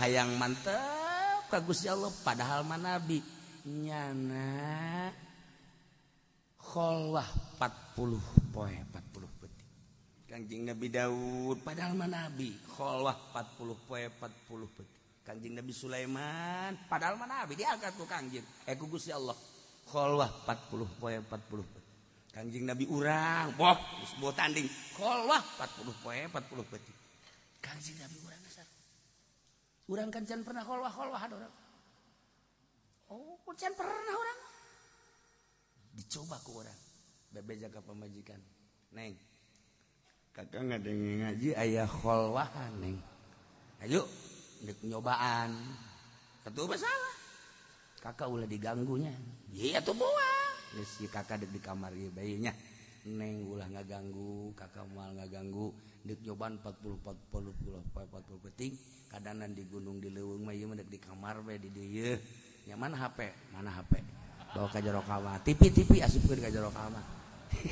hayang mantep ka Gusti Allah padahal mah nabi nyana kholwah 40 poe 40 peuting. Kangjeng Nabi Daud padahal mah nabi kholwah 40 poe 40 peuting. Kangjeng Nabi Sulaiman padahal mah nabi diangkat ku Kangjeng ku Gusti Allah kholwah 40 poe 40 peuting. Kangjeng Nabi urang boh geus boh tanding kholwah 40 poe 40 peuting. Kangjeng Nabi urang geus urang kan can pernah kholwah-kholwahan urang. Oh, can pernah urang. Dicoba ku urang. Bebeja ka pamajikan. Neng. Kakak ngadenge ngaji aya kholwahan, Neng. Ayo dek nyobaan. Atuh masalah. Kakak ulah diganggunya. Iya atuh moal. Geus si kakak dek di kamar ieu bae nya. Neng ulah ngaganggu, kakak moal ngaganggu. Dek nyobaan 40 40 peuting. Kadanan di gunung di leuweung mah ieu mah dek di kamar bae di dieu. Nya mana HP? Mana HP? Bawa ka jero kamar. TV asupkeun ka jero kamar.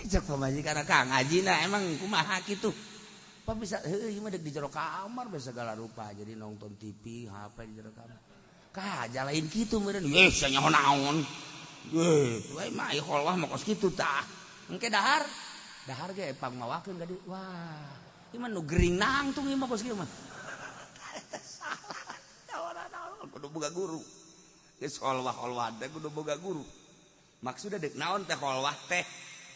Cek pamajikan Kang ngajina emang kumaha kitu. Apa bisa heueuh ieu mah dek di jero kamar bae segala rupa. Jadi nonton TV, HP di jero kamar. Kah jalain kitu meureun. Ye sia nyaho naon. Ye, we mah ieu kholwah mah kos kitu tah. Engke dahar Dahar ge pang mawakeun ka dieu. Wah, ieu mah nu gering nangtung ieu mah kos kieu mah. Salah. Naon kudu boga guru. Geus kholwah-kholwah teh kudu boga guru. Maksudna deuk naon teh kholwah teh?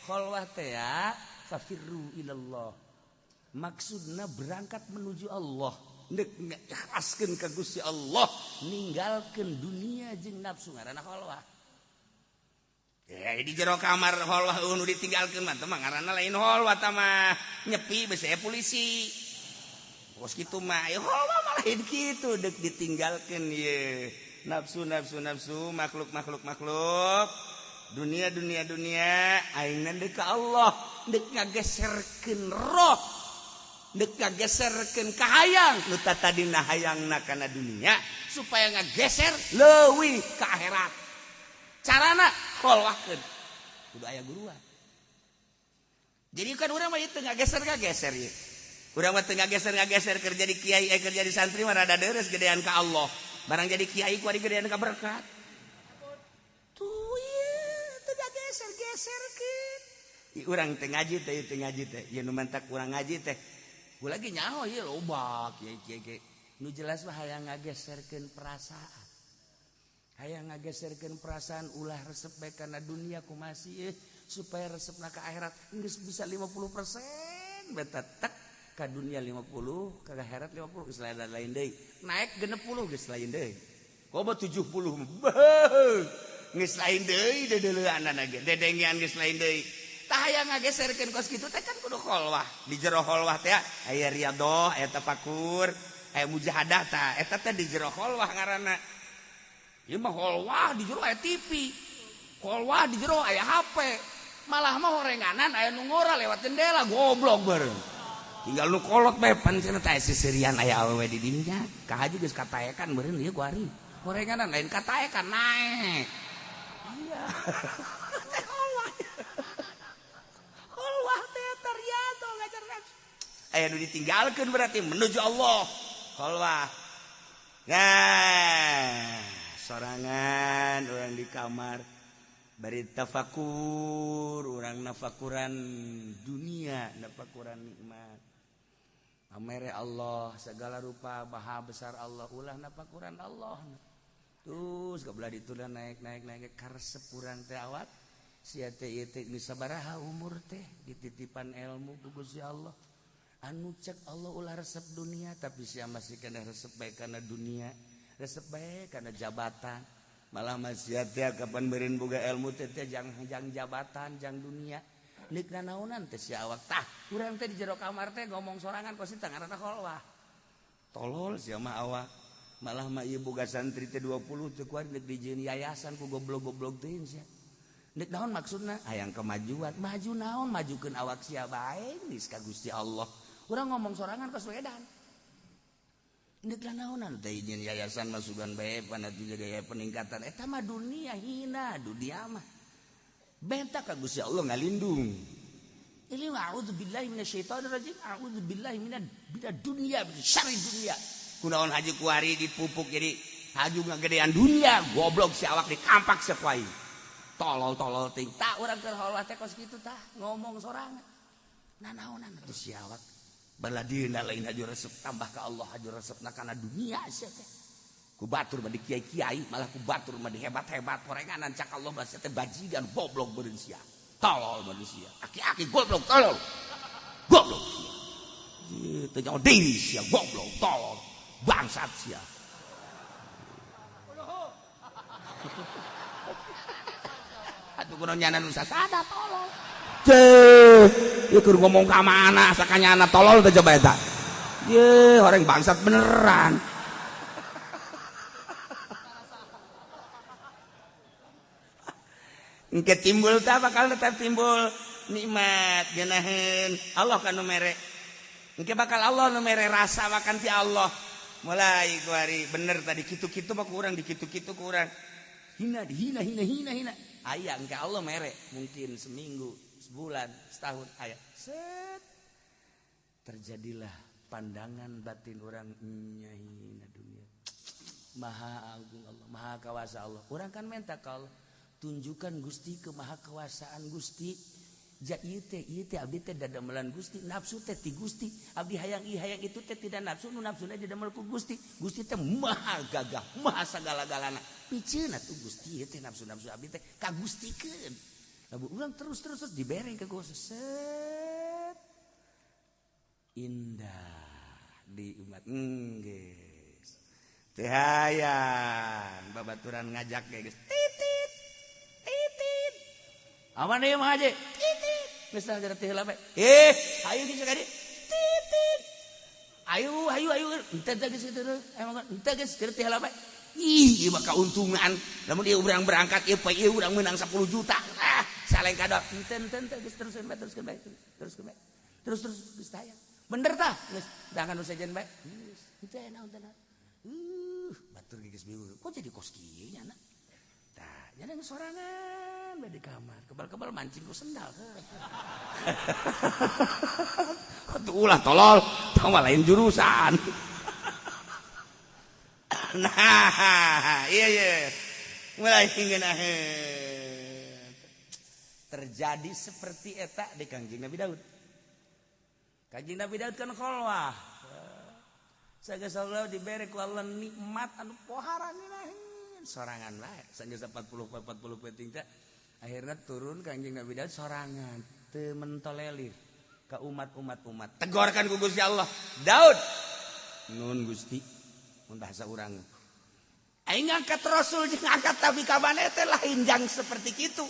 Kholwah teh ya fafirru ilallah. Maksudna berangkat menuju Allah. Deuk ngikhlaskeun ka Gusti Allah, ninggalkeun dunia jeung nafsu ngaranna kholwah. Ya di jero kamar kholwah nu ditinggalkeun mah teh mah ngaranna lain kholwah tah mah nyepi besi polisi. Kos kitu mah ya kholwah mah lain kitu deuk ditinggalkeun ye. Nafsu nafsu nafsu makhluk makhluk makhluk dunia dunia dunia aingna deuk ka Allah deuk ngageserkeun roh deuk ngageserkeun kahayang nu tatadina hayangna kana dunia supaya ngageser leuwih ka akhirat. Carana kholwahkeun kudu aya guruan. Jadi kan urang mah ieu teu ngageser-ngageser ieu. Urang mah teu ngageser-ngageser keur jadi kiai keur jadi santri mah rada deres gedean ka Allah. Barang jadi kiai ku ari gedean ka berkat. Tuh ieu teu ngageser-geserkeun. Ieu urang teu ngaji teh ieu teu ngaji teh. Ieu nu mantak urang ngaji teh. Gua lagi nyaho ieu loba kiai-kiai. Nu jelas mah hayang ngageserkeun perasaan. Hayang ngageserkeun perasaan ulah resep bae kana dunia kumasi supaya resepna ka akhirat geus bisa 50% beta tek ka dunia 50 ka akhirat 50 geus lain deui naik 60 geus lain deui komo 70 geus lain deui deudeuleunana ge dedengean geus lain deui tah hayang ngageserkeun kos kitu teh kan kudu kholwah di jero kholwah teh aya riyadhah aya tafakur aya mujahadah tah eta teh di jero kholwah ngaranna. Ieu mah kholwah di jero aya TV, kholwah di jero aya HP, malah mah horenganan aya nu ngora lewat jendela goblok bareng. Tinggal nu kolot bae pan cenah teh sisirian aya awewe di dinya, ka haji geus kataekan meureun ieu ku ari. Horenganan lain kataekan naek. Iya. Teh kholwah. Kholwah teh ternyata ngajar nafsu. Aya nu ditinggalkeun berarti menuju Allah. Kholwah. Nah, sorangan orang di kamar bari tafakur orang nafakuran dunia nafakuran nikmat amere Allah segala rupa maha besar Allah ulah nafakuran Allah terus kebelah ditulah naik naik naik karesep urang teh awak sia teh ieu teh geus sabaraha umur teh dititipan ilmu ku Gusti Allah anu cek Allah ulah resep dunia tapi sia masih kena resep bae kana dunia resep bae karena jabatan malah maksiat teh kapan beureun boga ilmu teh teh jang jabatan jang dunia neuk nanaonan teh si awak tah urang teh di jero kamar teh ngomong sorangan kos teh ngaranna kholwah tolol sia mah awak malah mah ieu boga santri teh 20 teh kuari neuk dijieun yayasan ku goblok-goblok teuing sia neuk naon maksudna hayang kemajuan maju naon majukeun awak sia bae geus ka Gusti Allah urang ngomong sorangan kos wedan Ndek naonan teh izin yayasan masukan bae panatu jadi peningkatan eta mah dunia hina dunia mah benta ka Gusti Allah ngalindung. Ini a'udzubillahi minasyaitonir rajim a'udzubillahi minad dunya min syarri dunya. Kunaon haji kuari dipupuk jadi haju ngagedean dunia goblok si awak dikampak sakuai. Tolol-tolol ting tah urang keur kholwah teh kos kitu tah ngomong sorangan. Nanaonan atuh si awak. Baladina lain haju resep tambah ka Allah haju resepna kana dunia sia teh. Ku batur mah di kiai-kiai malah ku batur mah di hebat-hebat horenganan cak Allah mah sia teh bajigan goblok beureun sia. Tolol manusia. Aki-aki goblok tolol. Goblok sia. Ieu teh nyaho deui sia goblok tolol. Bangsat sia. Atuh kunaon nyana nu sasada tolol. Ceuh, ieu keur ngomong ka mana sakanyana tolol teh coba eta. Ye, orang bangsat beneran. Engke timbul tah bakal tetap timbul nikmat geunaheun Allah kan nu mere. Engke bakal Allah nu mere rasa makan ti Allah. Mulai kuari bener tadi kitu-kitu mah kurang dikitu-kitu kurang. Hina dihina hina hina hina. Aya engke Allah mere mungkin seminggu sebulan, setahun, ayat set terjadilah pandangan batin orang nyahina dunia. Maha agung Allah, maha kawasa Allah. Orang kan minta kalau tunjukkan Gusti kemahakawasaan Gusti. Ja ieu teh abdi teh dadamelan Gusti, nafsu teh ti Gusti. Abdi hayang ieu hayang itu teh tidak nafsu, nu nafsuna didamel ku Gusti. Gusti teh maha gagah, maha sagala-galana. Piceun atuh Gusti ieu teh nafsu-nafsu abdi teh ka Gustikeun. Lamun urang terus terus terus dibere ka Gusti. Set. Indah di umat geus. Teh hayang babaturan ngajak ge geus. Titit. Titit. Awan ieu mah aja. Titit. Geus tah teh heula bae. Eh, hayu geus ka dieu. Titit. Ayo ayo ayo henteu teh geus kitu emang henteu geus teh heula bae. Ih, ieu mah kauntungan. Lamun ieu urang berangkat ieu poe ieu urang meunang 10 juta. Ah, saleng kadok. Henteu henteu henteu geus teruskeun bae teruskeun bae teruskeun bae. Terus terus geus tah. Bener tah? Geus dangan nu sejen bae. Geus henteu naon teh. Batur geus bingung. Kok jadi kos kieu nya na? Tah, nya sorangan bae di kamar. Kebal-kebal mancing ku sendal. Atuh ulah tolol, tah mah lain jurusan. Nah, iya iya. Mulai ngeunaheun. Terjadi seperti eta di Kangjeng Nabi Daud. Kangjeng Nabi Daud kan kholwah. Sagala Allah dibere ku Allah nikmat anu pohara ngeunaheun. Sorangan bae. Sanggeus 40 penting teh akhirna turun Kangjeng Nabi Daud sorangan teu mentolelir ka umat-umat umat. Tegorkan ku Gusti Allah. Daud. Nun Gusti. Mun bahasa urang. Aing ngangkat rasul jeung ngangkat nabi ka maneh teh lain jang seperti kitu.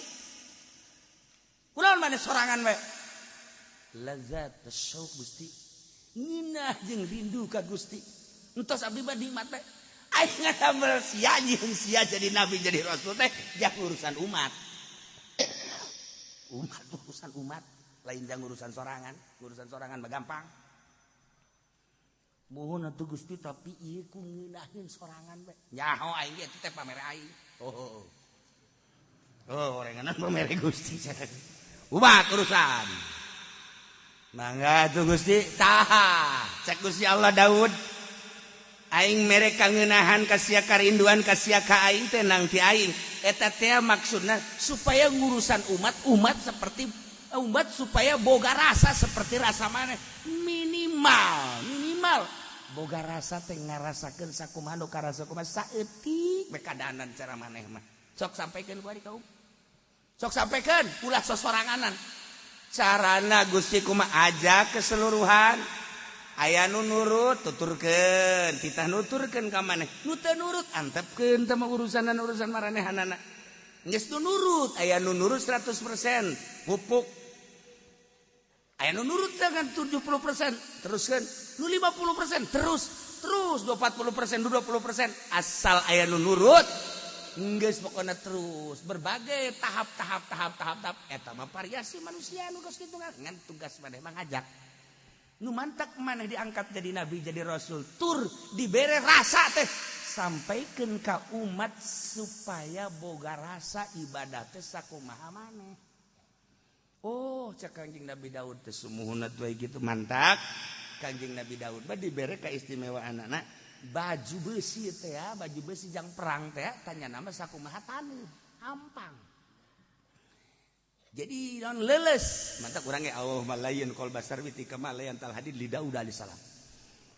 Kunaon maneh sorangan bae? Lazat syauq Gusti. Nginah jeung rindu ka Gusti. Entos abdi mah nikmat bae. Aing ngadamel sia jeung sia jadi nabi jadi rasul teh jang urusan umat. Umat urusan umat, lain jang urusan sorangan. Urusan sorangan mah gampang. Mohon atuh Gusti tapi ieu ku ngeunaheun sorangan bae. Nyaho aing ge teh pamere aing. Oh. Oh, orenganan pamere Gusti. Umat urusan. Mangga atuh Gusti, tah. Cek Gusti Allah Daud. Aing mere kangeunahan ka sia karinduan ka sia ka aing teh nang ti aing. Eta teh maksudna supaya ngurusan umat, umat seperti umat supaya boga rasa seperti rasa maneh. Minimal, minimal boga rasa teh ngarasakeun sakumaha nu karasa kumaha saeutik we kadanan cara maneh mah. Sok sampaikan ku ari kaum. Sok sampaikan ulah sosoranganan. Carana Gusti kumaha aja keseluruhan. Aya nu nurut tuturkeun, titah nuturkeun ka maneh. Nu teu nurut antepkeun teh mah urusanan urusan maranehanana. Geus nu nurut, aya nu nurut 100% pupuk. Aya nu nurut dengan 70% teruskeun, nu 50% terus, terus 40%, 20% asal aya nu nurut geus pokona terus berbagai tahap-tahap tahap-tahap tahap eta mah variasi manusia nu geus kitu ngan tugas maneh mah ngajak. Nu mantak maneh diangkat jadi nabi jadi rasul tur dibere rasa teh sampaikeun ka umat supaya boga rasa ibadah teh sakumaha maneh. Oh, cek Kangjeng Nabi Daud teh sumuhunna teh kitu mantak. Kangjeng Nabi Daud mah dibere kaistimewaanana baju besi teh ya, baju besi jang perang teh tanya nama sakumaha taneuh, hampang. Jadi non leuleus, mantak urang ge Allah malayan qalba sarwiti kama layan tal hadid li Daud alaihi salam.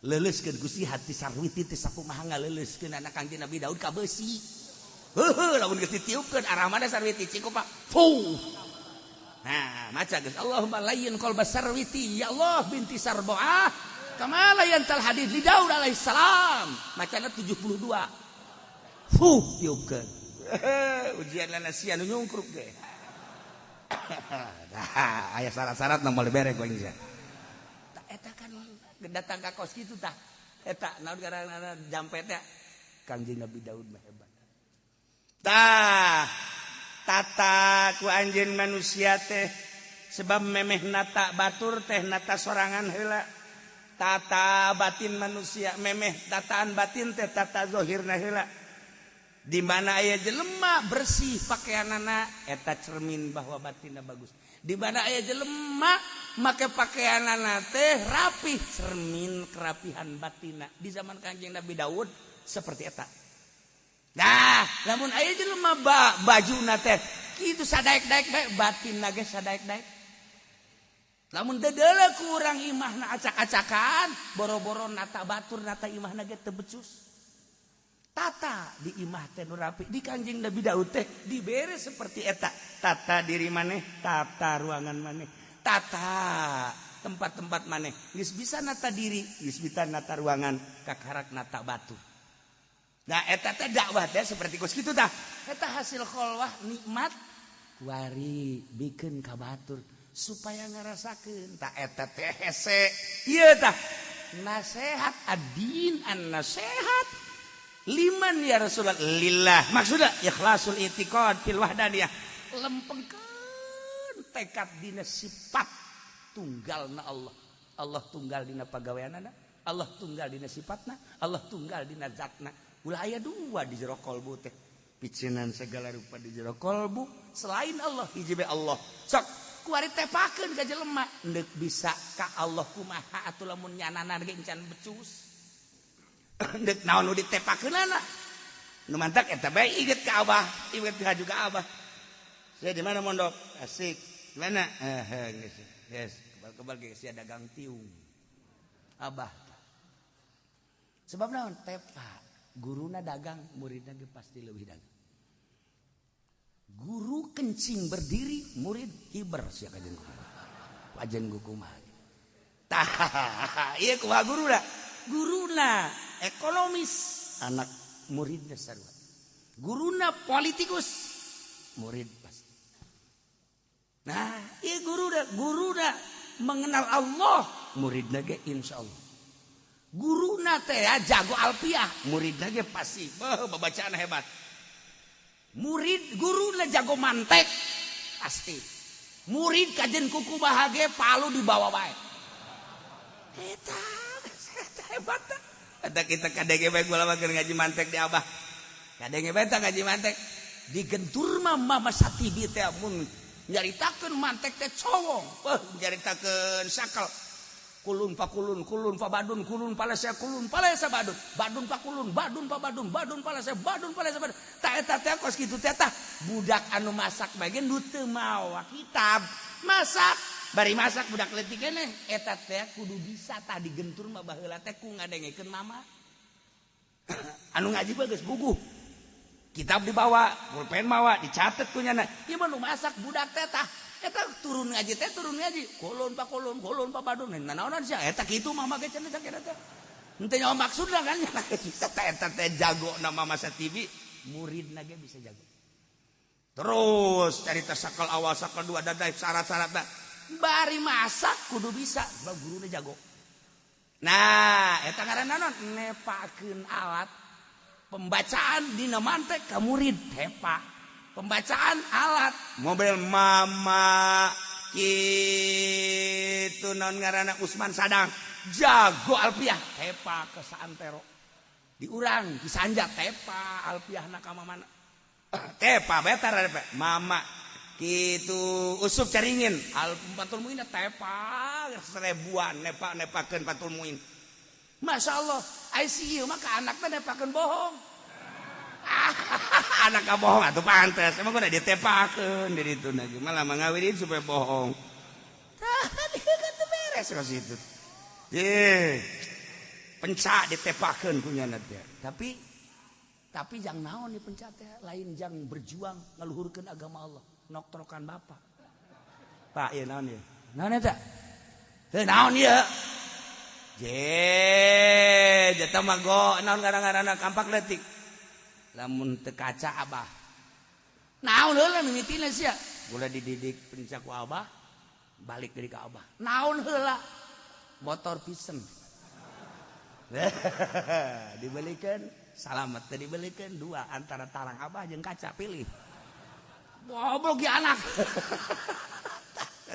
Leuleuskeun Gusti hati sarwiti teh sakumaha ngaleuleskeun anak Kangjeng Nabi Daud ka besi. Heuheuh lamun geus ditiupkeun arah mana sarwiti cikup Pak. Fuh. Nah, maca geus Allahumma layyin qalba sarwiti ya Allah binti Sarbaah kama layantal hadid li Daud alaihi salam. Macana 72. Fuh tiupkeun. Ujian lana sia nu nyungkruk ge. Dah, aya syarat-syarat nu moal dibere ku aing sia. Tah eta kan datang ka kos kitu tah. Eta naon garana jampe teh Kangjeng Nabi Daud mah hebat. Tah tata ku anjeun manusia teh sebab memeh nata batur teh nata sorangan heula. Tata batin manusia memeh tataan batin teh tata zahirna heula. Di mana aya jelema bersih pakaianana eta cermin bahwa batinna bagus. Di mana aya jelema make pakaianana teh rapih cermin kerapihan batinna. Di zaman Kangjeng Nabi Daud seperti eta. Nah, lamun aya jelema bajuna teh kitu sadaek-daek bae batinna ge sadaek-daek. Lamun dedeule ku urang imahna acak-acakan, boro-boro nata batur nata imahna ge teu becus. Tata di imah teh nu rapi di Kanjeng Nabi Daud teh dibere seperti eta. Tata diri maneh, tata ruangan maneh, tata tempat-tempat maneh. Geus bisa nata diri, geus bisa nata ruangan, kakarak nata batu. Nah eta teh dakwah teh seperti kos kitu tah. Eta hasil kholwah nikmat kuari bikeun ka batur supaya ngarasakeun tah eta teh hese. Ieu tah nasehat ad-din an-nasehat liman ya Rasulullah lillah, maksudna ikhlasul i'tiqad fil wahdaniyah, lempengkeun tekad dina sifat tunggalna Allah. Allah tunggal dina pagaweanana, Allah tunggal dina sifatna, Allah tunggal dina zatna. Ulah aya dua di jero kolbu teh, picinan segala rupa di jero kolbu selain Allah hiji bae Allah. Sok kuari tepakeun ka jelema neuk bisa ka Allah kumaha atuh lamun nyanana ge encan becus. Deuk naon nu ditepakeunana nu mantak eta bae inget ka Abah, inget ka juga Abah. Saya di mana mondok? Asik. Di mana? Geus. Yes, kebal-kebal ge sia dagang tiung. Abah. Sebab naon tepa, guruna dagang, muridna ge pasti leuwih dagang. Guru kencing berdiri, murid hiber sia kajen kumaha. Kajen kumaha. Tah, ieu kumaha guruna? Guruna ekonomis, anak muridnya sarua. Guruna politikus, murid pasti. Nah, ieu guruna, guruna mengenal Allah, muridna ge insyaallah. Guruna teh jago alfiah, muridna ge pasti beuh babacaan hebat. Murid guruna jago mantek pasti. Murid kajen kuku bahage palu dibawa bae. Eta hebat tah. Eta kita kadenge bae gula mah ngaji mantek di Abah. Kadenge bae tah ngaji mantek. Digentur mah Mama Satibi teh mun nyaritakeun mantek teh cowong. Beuh nyaritakeun sakal. Kulun pa kulun, kulun pa badun, kulun palesa, kulun palesa badun, badun pa kulun, badun pa badun, badun palesa, badun palesa badun. Tah eta teh kos kitu teh tah budak anu masak bae ge nu teu mawa kitab. Masak, bari masak budak leutik keneh eta teh kudu bisa tah digentur mah baheula teh ku ngadengekeun mama. Anu ngaji mah geus buguh. Kitab dibawa, pulpen mawa, dicatet ku nyana. Ieu mah nu masak budak teh tah. Eta turun ngaji teh turun ngaji. Kulun pa kulun, kulun pa badun. Nanaonan sia eta kitu mama ge cenah cak eta teh. Henteu nyaho maksudna kan eta eta teh jago na Mama Satibi, muridna ge bisa jago. Terus carita sakal awal sakal dua dadai syarat-syaratna. Bari masak kudu bisa, sebab guruna jago. Nah, eta ngaranna naon? Nepakeun alat pembacaan dina mantek ka murid tepa. Pembacaan alat mobil mama kitu naon ngaranna Usman Sadang jago alfiah tepa ke saantero. Di urang disanja tepa alfiahna ka mamana. Tepa betar mama kitu Usup Caringin al Fathul Muin tepa seribuan nepa nepakeun Fathul Muin. Masya Allah, ICU maka anaknya nepakeun bohong. Anak bohong atuh pantes, emang kudu ditepakeun di ditu lagi malah mangawinin supaya bohong. Tah tadi kan teu beres ka situ. Ye. Pencak ditepakeun ku nyana teh. Tapi jang naon dipencak teh lain jang berjuang ngaluhurkeun agama Allah, noktrokan bapak. Pak ieu naon ieu? Naon eta? Teu naon ieu? Je, jata mah go naon ngaran-ngaranna kampak leutik. Lamun teu kaca abah. Naon heula mimitina sia? Gula dididik pencak ku abah, balik deui ka abah. Naon heula? Motor pisen. Dibelikeun, salamet teh dibelikeun dua antara tarang abah jeung kaca pilih. Goblok ge anak.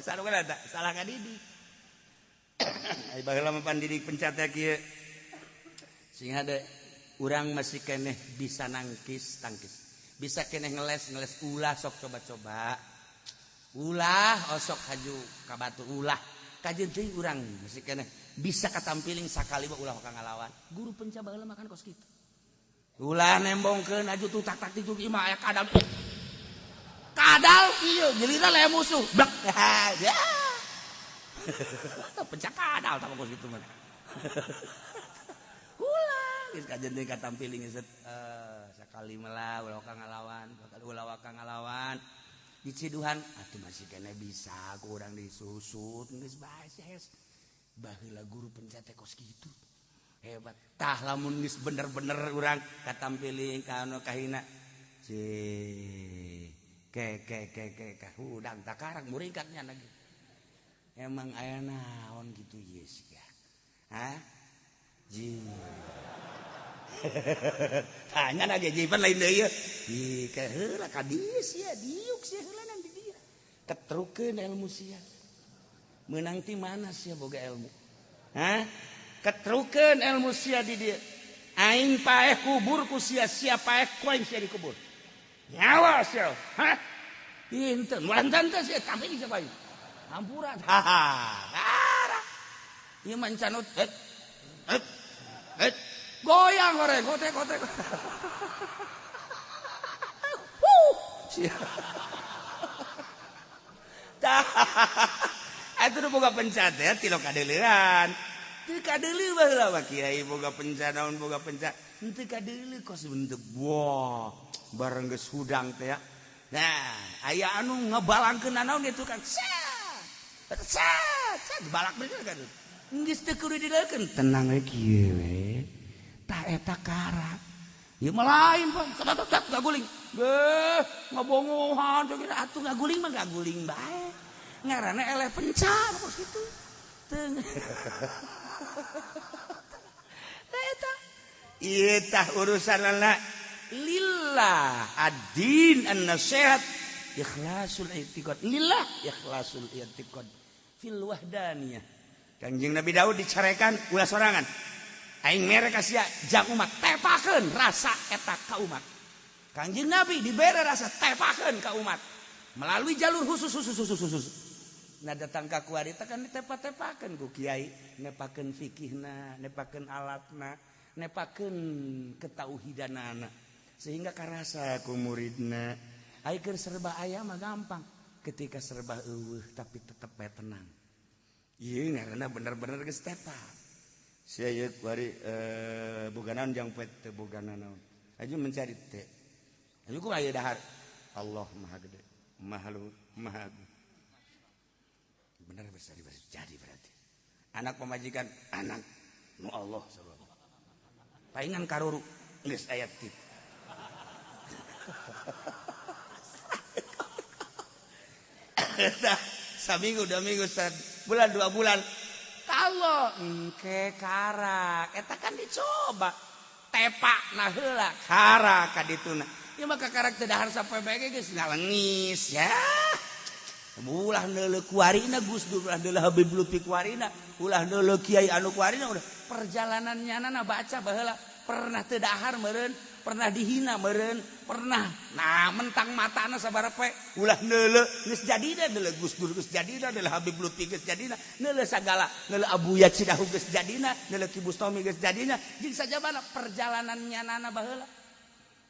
Salah kana salah ngadidik. Ai baheula mah pandidik pencat teh kieu. Sing hade urang masih keneh bisa nangkis tangkis, bisa keneh ngeles ngeles ulah sok coba-coba, ulah osok haju ka batu ulah kajeun teuing urang masih keneh bisa katampiling sakali mah ulah ka ngalawan. Guru penca baheula makan kos kitu. Ulah nembongkeun aju tuh tak tak itu ieu mah aya kadal. Kadal ieu gilirna laya musuh. Blek. Ya. Pencak kadal tah kos kitu mah. Ulah geus kajen deui katampiling geus sakali mah ulah ka ngalawan, ulah ka ngalawan. Diciduhan atuh masih kene bisa ku urang disusut geus bae hes. Baheula guru pencak teh kos kitu. Hebat. Tah lamun geus bener-bener urang katampiling ka anu kahina. Cih. Ke ke ke ke ka hudang takarak muringkatnya lagi. Emang aya naon gitu yes ya. Hah? Ji. Tanya lagi jipan lain deui ieu. Ih, ke heula ka dieu sia, diuk sia heula nang di dieu. Ketrukeun ilmu sia. Meunang ti mana sia boga ilmu? Hah? Ketrukeun ilmu sia di dieu. Aing paeh kubur ku sia, sia paeh ku aing sia dikubur. Nyawa sia. Hah? Inten, wantan teh sia tapi di siapa? Hampura. Haha. Ieu mah encanut. Het. Het. Het. Goyang goreng, gotek gotek. Huh. Sia. Tah. Atuh nu boga pencat teh tilo kadeuleuan. Teu kadeuleu baheula mah kiai boga pencat naon boga pencat. Henteu kadeuleu kos bentuk. Wah, bareng geus hudang teh ya. Nah, aya anu ngebalangkeun naon ge tukang. Sat. Sat, sat balak bener kan. Geus teu kudu dilekeun, tenang we kieu we. Tah eta karak. Ieu mah lain pan, satat ngaguling. Beuh, ngabongohan cek atuh ngaguling mah ngaguling bae. Ngaranna eleh pencar kos kitu. Teu. Tah eta. Ieu tah urusanana lillah ad-din an-nasihat ikhlasul i'tiqad lillah ikhlasul i'tiqad fil wahdaniyah. Kanjeng Nabi Daud dicarekan ulah sorangan. Aing mere ka sia jang umat tepakeun rasa eta ka umat. Kanjeng Nabi dibere rasa tepakeun ka umat melalui jalur khusus khusus khusus khusus. Nah datang ka kuari teh kan ditepa-tepakeun ku kiai, nepakeun fikihna, nepakeun alatna, nepakeun ketauhidanana sehingga karasa ku muridna. Ai keur serba aya mah gampang, ketika serba eueuh tapi tetep bae tenang. Ieu ngaranna bener-bener geus tepa. Sia ieu kuari boga naon jang poe teu boga naon. Aju mencari teh. Aju kumaha ieu dahar? Allah Maha Gede, Maha Luhur, Maha Agung. Bener bisa jadi berarti. Anak pemajikan anak nu Allah sabab. Paingan karuru geus aya tip. Tah saminggu dua minggu bulan dua bulan kalau engke karak eta kan dicoba tepak nah heula karak ka dituna ieu mah karak teu dahar sampai bae geus ngalengis ya. Ulah neuleuh kuarina Gus Dur, ulah neuleuh Habib Lutfi kuarina, ulah neuleuh kiai anu kuarina, udah perjalanannya nana baca baheula pernah teu dahar meureun, pernah dihina meureun, pernah nah mentang matana sabaraha poe, ulah neuleuh geus jadina neuleuh Gus Dur geus jadina, neuleuh Habib Lutfi geus jadina, neuleuh sagala, neuleuh Abu Yacidahu geus jadina, neuleuh Ki Bustomi geus jadina, jeung sajabana perjalanannya nana baheula.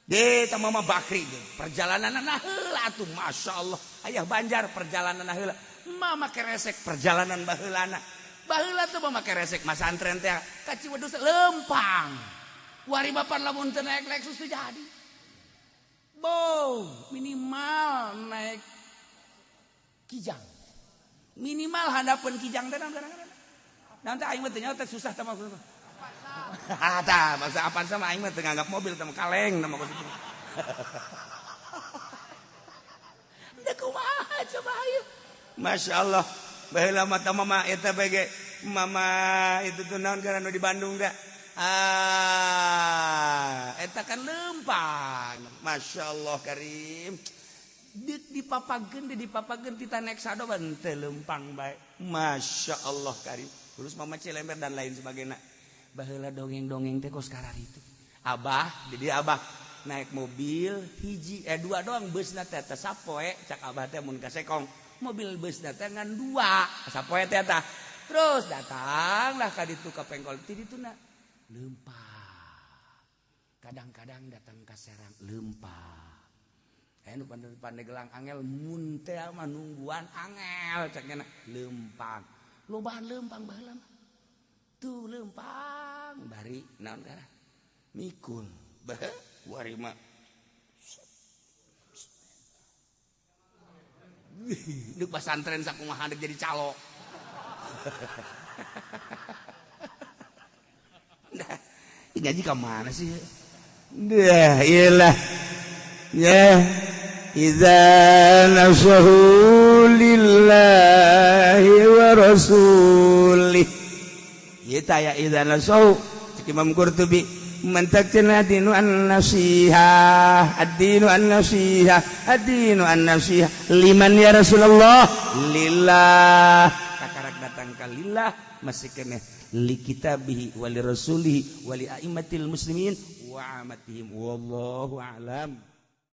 De ta Mama Bakri ge perjalananna heula atuh masyaallah ayah Banjar perjalanan heula mama keresek perjalanan baheulana baheula tuh mama keresek masantren teh ka Ciwedus lempang wari bapan lamun teu naik Lexus teu jadi bo minimal naik Kijang minimal handapeun Kijang teh naon naon teh aing mah teu nyaho teh susah teh mah. Tah, masa apaan sama aing mah teu nganggap mobil teh kaleng nama kos itu. Da kumaha coba ayo. Masyaallah, baheula mah mama eta bege mama itu tuh naon kana nu di Bandung da. Ah, eta kan lempang. Masyaallah karim. Dipapageun dipapageun tita naik sado ban teu lempang bae. Masyaallah karim. Terus mama Cilember dan lain sebagainya. Baheula dongeng-dongeng teh kos karar itu. Abah, jadi abah naik mobil hiji dua doang busna teh teh sapoe cak abah teh mun ka Sekong. Mobil busna teh ngan dua, sapoe teh tah. Terus datanglah ka ditu ka Pengkol ti dituna. Lempang. Kadang-kadang datang ka Serang lempang. Nu Pandeglang angel mun teh mah nungguan angel cak nya lempang. Lobaan lempang baheula mah. Tuh lempang bari naon kana? Mikul. Bah, wari mah. Deuk pasantren sakumaha deuk jadi calo. Nah, ngaji ka mana sih? Dah, iyalah. Ya. Idza nasahu lillahi wa rasulih. Ieu tah ya idza nasahu cek Imam Qurtubi mantakna dinu an-nasihah, ad-dinu an-nasihah, ad-dinu an-nasihah liman ya Rasulullah? Lillah. Kakarak datang ka lillah masih keneh li kitabihi wa li rasulihi wa li a'immatil muslimin wa amatihim wallahu a'lam.